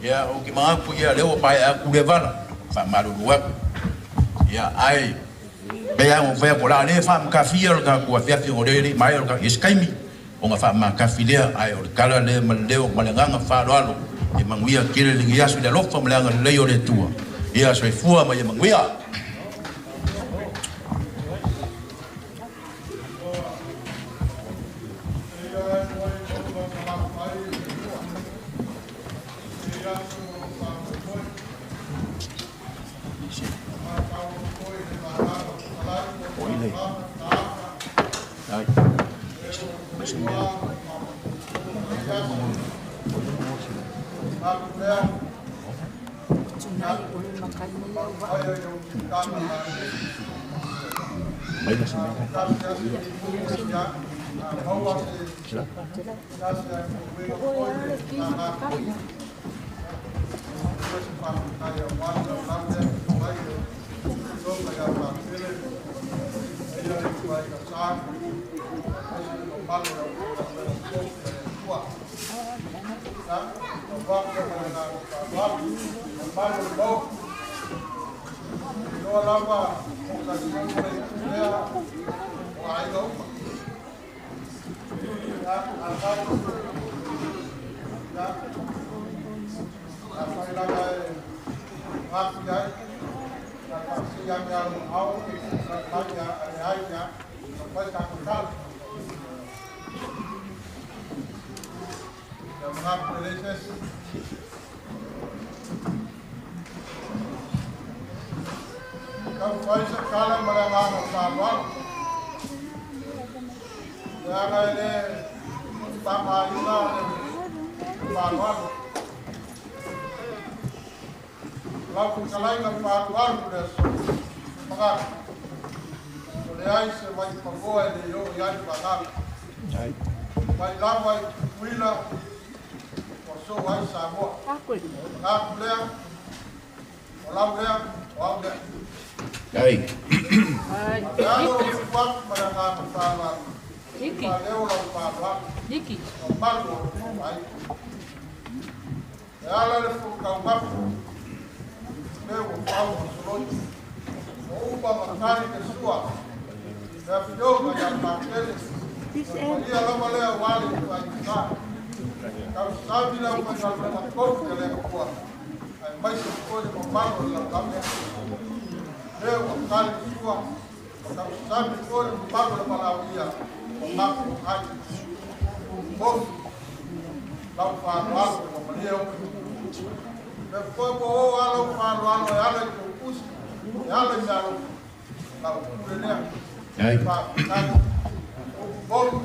Ia o ki mangapu ia leo pai aku le vala fa malulu aku. Ia ai pe ia o fa pola le fa mkafia lo ka ku afia fi o le mai lo ka iskaimi o nga fa makafi le ai o kala le maleo malanga fa lo alo e manguia kile le iasu le lofa malanga le o le tua. Ia soifua ma ia manguia. Tausasami foi le mamalu o le valaaulia ma matou ai. Mofi lau faaaloalo ua malie upu. Le foi ua o a lau faaaloalo e ala i tou tusi, e ala i meaalofa, lau pule lea. Faafetai. Upu moni,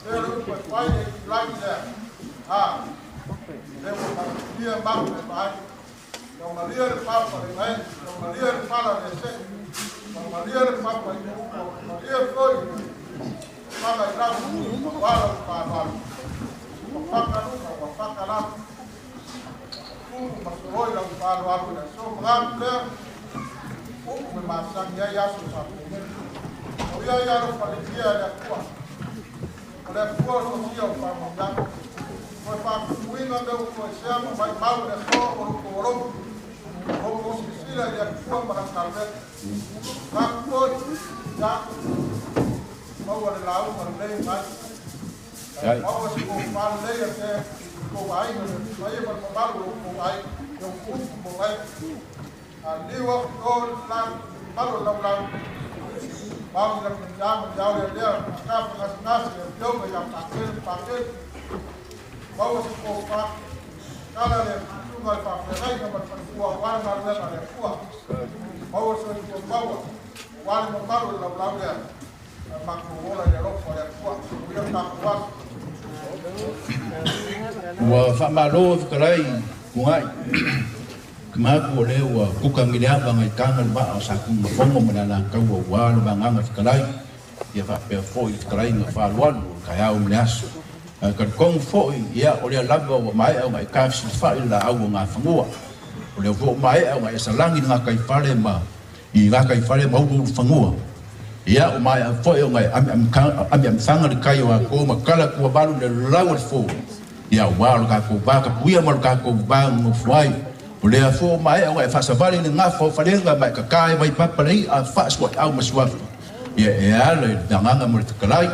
lea le upu e fai le itulagi lea. A, lea ua malutia mapu e vaai. Taumalia le papa le mai, taumalia le pala le se, taumalia le papa i upu, taumalia foi pala i lau, wala o faaaloalo. Ua whakaluka, ua whakalalo. Tupu masoroi lau faaaloalo i le aso magapu lea, upu me masangi ai aso sa pumeni. O ia ia alo faletia le Atua. O le Atua o sosia o whaamawiaga. O e whaakutuina me upu e sea ma mai mau le aso o lo ko olomu. O ko sisila i le Atua ma la kalveta. Ngaku foi, ia, maua le lauga lelei mai. Maua se kou faalelei a te kou aiga le paia ma le mamalu o kou aiga, e o upu mo ai. A liu aku o le la mamalu o lau. Mau i la ma te au lea lea, a ka whangasinasi e pioga ia pakele pakele. Maua se kou wha, kala le tunga i whawheraiga ma te whanifua o wale maluega le Atua. Maua se kou maua, o wale mamalu o lau lau lea. Makou ola i le alofa o le Atua. Ia tatou aso. Ua faamālō fetalai kugaʻi ke mahaku o lea ua kuka gileava gaitaga le vaa o sakugafogo ma le alataua uā le vagaga fetalai ia faapea foʻi le fetalaiga faalualu o le taeao ma le aso ae talitonu foʻi ia o lea lava ua maea ona e tafesilifaʻi le laau o gafagua o lea foi ua maea ona e salagi le gataifale ma i gataifale ma uluulufanua ia ua maea foʻi ona e amiamifaga le kai o akou ma tala tuavalu le lau o le fō ia uā o le tatou vatapuia ma le tatou va nonofo ai o lea foi ua maea ona e faasavali le gafa o falega ma e kakā e vaipapa le i'a faasuaʻiau ma suafa ia e ala i le agaga ma le fetalai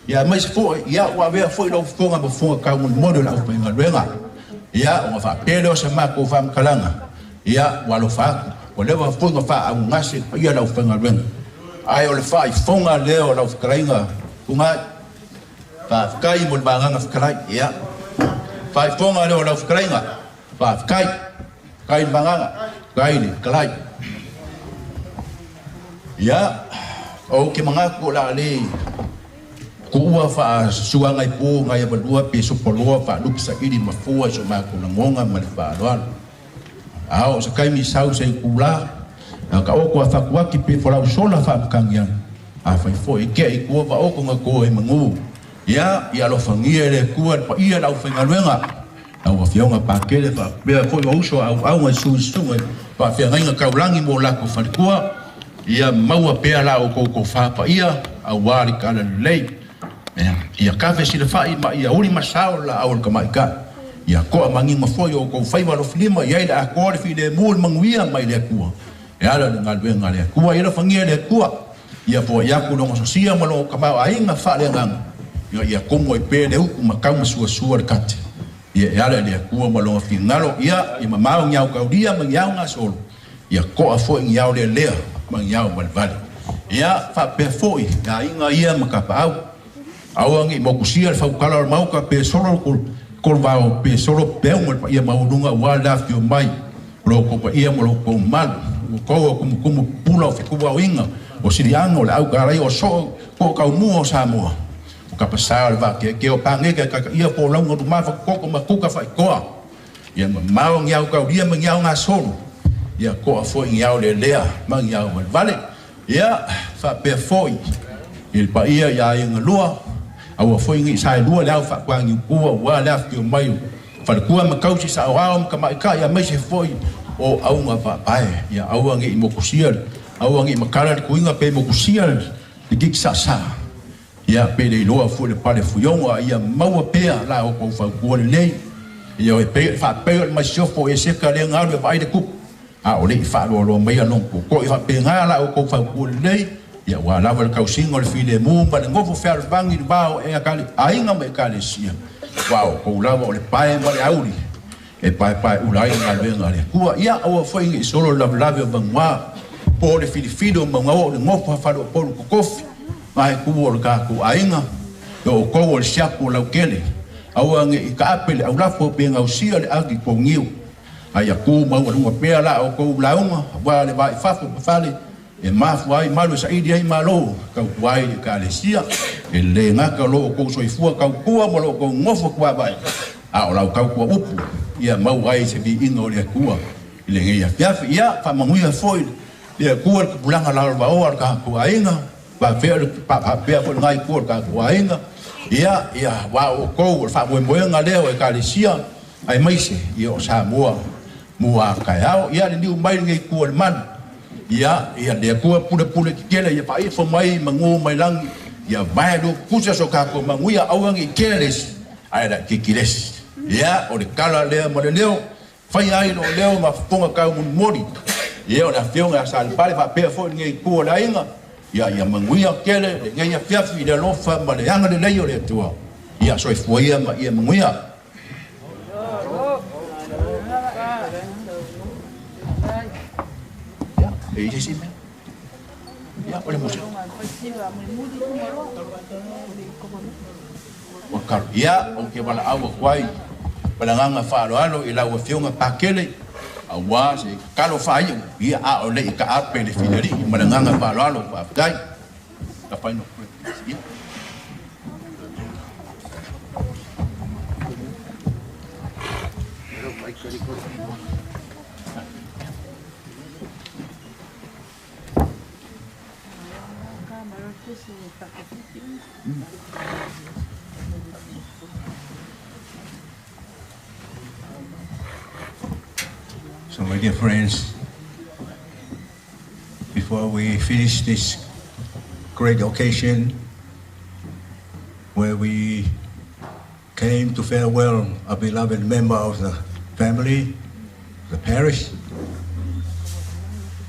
ia aemaise foʻi ia ua avea foʻi lau fofoga ma fofoga taumolimoli o le aufaigaluega ia ona faapea lea o se matou faamatalaga ia ua alofa atu ua leva foi ona faaagugase le paia o le aufaigaluega ae o le faaifoga lea o lau fetalaiga tugaʻi faafetai mo le vagaga fetalai ia faaifoga lea o lau fetalaiga faafetai faafetai le vagaga faafetai le fetalai ia ou te manatu o le a le tuua faasuaga i pu nai avalua pe sopoloa faalupe saili ma fua i so matou lagoga ma le faaaloalo. A oo se taimi sau se itulā, a taoto a fatuaki pe folau sola faamatagi ana. Afai foi e tea i tua vaoto na to e manū. Ia, ia alofagia e le Atua le paia o le aufaigaluega, lau Afioga Pakele faapea foi o uso a auauna i suisusuga i faafeagaiga taulagi mo latou faletua, ia maua pea la outou tofā paia auā le talalelei. Ia kafe silafaʻi ma ia uli masao le laau o le tamaitai. Ia toa manino foi o outou faiva alofilima i ai le atoa le filemu o le manuia mai le Atua. E ala i le galuega a le Atua, ia alofagia e le Atua. Ia foai atu lona sosia ma lona tamaoaiga faaleagaga, ina ia komo ai pea le utu ma tau masuasua le kate. Ia e ala i le Atua ma lona finagalo, ia ia mamao ni ao taulia ma ni ao gasolo, ia toa foi ni ao lealea ma ni ao valevale. Ia faapea foi e aiga ia ma tapaau. Aua ne i mokusia le fautala o le maota pe solo le kolovao pe solo peauga le paia maualuga aua le afifio mai o lo outou paia ma lo outou mamalu. Ua outou o tumutumu pupula o fetuaoiga o siliaga o le aukalaia o soo po o taumua o Samoa. O tapasā o le vakeakea o pageke e taitaia folauga luma fatokoko ma kuka faitoa. Ia mamao ni ao taulia ma ni ao gasolo. Ia toa foi ni ao lealea ma ni ao valevale. Ia faapea foi i le paia i aiga lua, aua foi ne i saelua le ao faakuagiukua uā le afifio mai o faletua ma tausi saoao ma tamaitai aemaise foi o auga faapae. Ia aua ne i mokusia aua ne i matala le tuiga pe mokusia le kiki saasaa. Ia pe le iloa foi le pale fuiogo a ia maua pea la outou fautua lelei. Ia e pei faapei o le masiofo e seka lea galu e vaai le tupu a o leʻi faaloaloa maia lona totoʻi faapena la outou fautua lelei. Ia ua lava le tausiga o le filemu ma le nofo fealofani i le va o aiga ma ekalesia, aua o outou lava o le pae ma le auli e paepaeʻula ai le galuega a le Atua. Ia aua foi ne i solo le lavelave o vanuā. Po o le filifili o maugaoa o le gofa faleopolu kokofi ma e ku o le tatou aiga e outou o le siapo o lautele aua neʻi taape le aulafo pe gausia le agi pougiu a ia tu maualuga pea la outou lauga auā le vaifafo ma fale e mafua ai malu e saili ai malo tautua ai i le ekalesia e lē gata o lo outou soifua tautua ma lo outou nofo tuavae a o lau tautua upu ia maua ai se viiga o le Atua i lenei afiafi. Ia faamanuia foi le Atua i le tupulaga lalovaoa o le tatou aiga faapea le faapea foi lena itu o le tatou aiga ia ia auā o outou o le faamoemoega lea o ekalesia aemaise ia o Samoa mo a taeao. Ia liliu mai lenei itu o le malu ia ia le Atua pulepule tetele ia faaifo mai manū mai lagi ia vae luputusa so tatou manuia aua nei tele le isi ae laitiiti le isi. Ia o le tala lea ma le leo faia ai loo leo ma fofoga taumolimoli ia o le afioga ia Salepale faapea foi lenei itu o le aiga ia ia manuia tele lenei afiafi i le alofa ma le agalelei o le Atua. Ia soifua ia ma ia manuia. Ia, e i ai se isi mea? Ia, o le musika. Ua kalo. Ia, ou te valaau atu ai ma le agaga faaaloalo i lau Afioga Pakele, auā se tatalo faaiu, ia, a o le i taape le filialii ma le agaga faaaloalo. Faafetai. The final prayer, please. Ia. So, my dear friends, before we finish this great occasion where we came to farewell a beloved member of the family, the parish,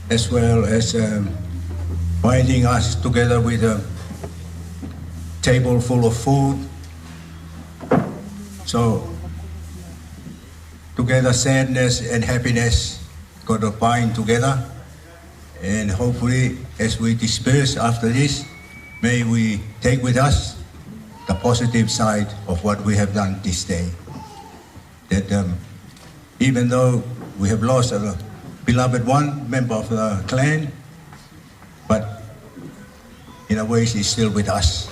as well as binding us together with a table full of food. So, together, sadness and happiness got to bind together. And hopefully, as we disperse after this, may we take with us the positive side of what we have done this day. That even though we have lost a beloved one, member of the clan, but in a way she's still with us.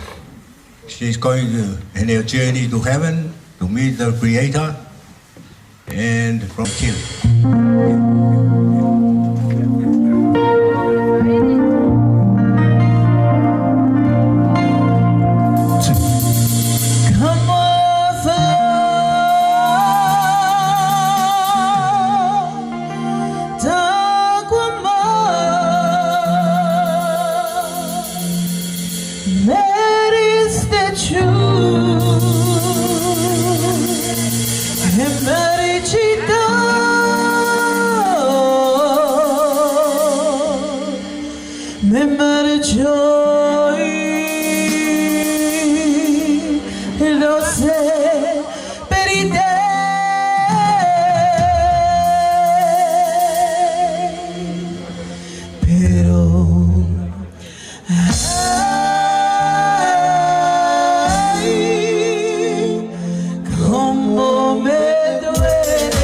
She's going to in her journey to heaven to meet the Creator and from Chile. Come That is the truth. Maricita, me marchó y no sé perite. Pero ay, cómo me duele.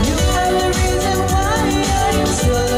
You are the reason why I am so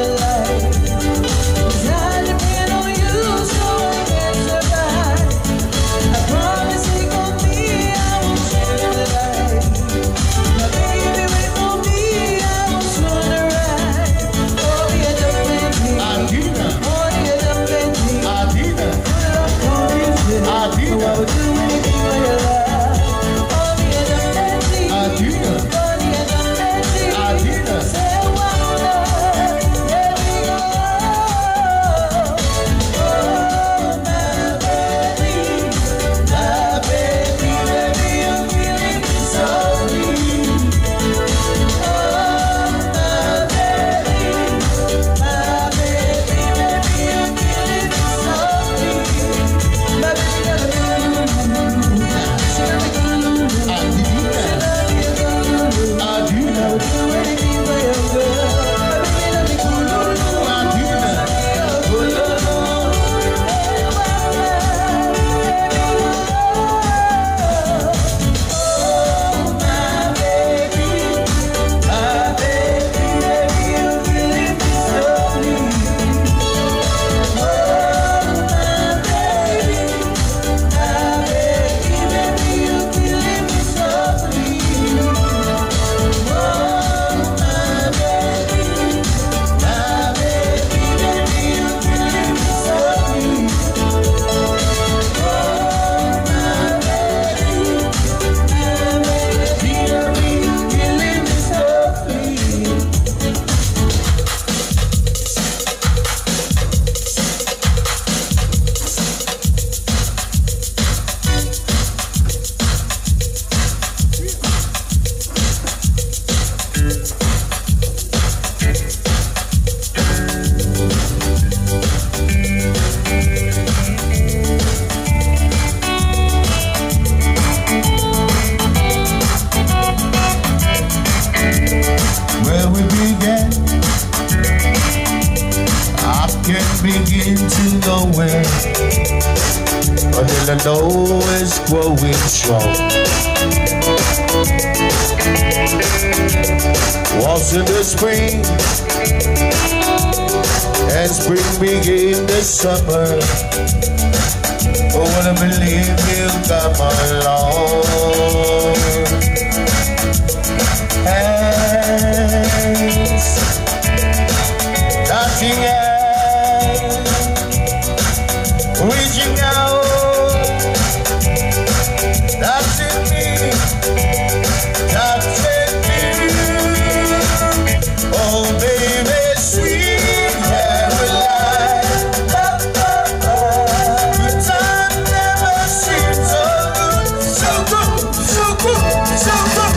going. A hill I know is growing strong. Was in the spring, and spring begin the summer. Oh, what I believe you'll come along. Hands, touching hands, reaching out, touching me, touching you. Oh, baby, sweet Caroline. Good time never seemed so good, so good, so good, so good.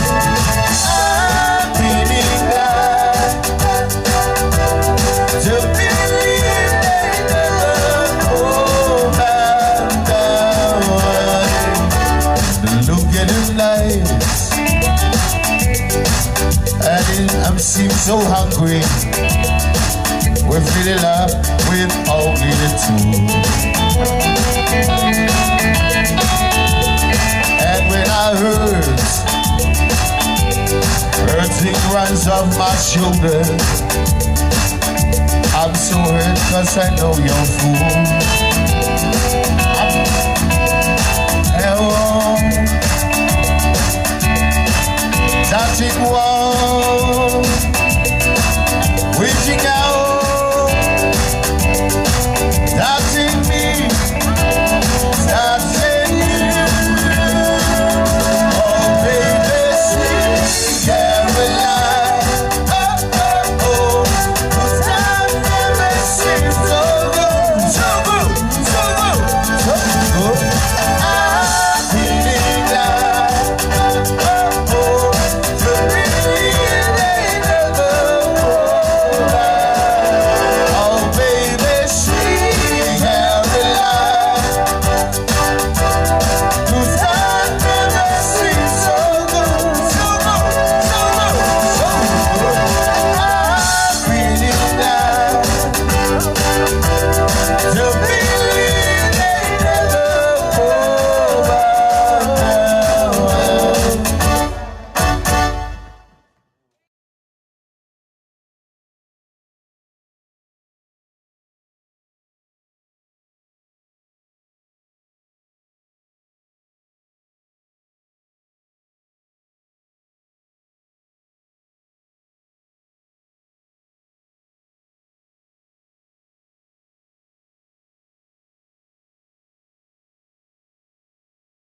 I'm feeling glad to believe they never go back down. Look at the lights, and I seem so hungry. We're filling up with only the two. And when I hurt, hurting runs off my shoulder. I'm so hurt cause I know you're a fool. Hello, touching one.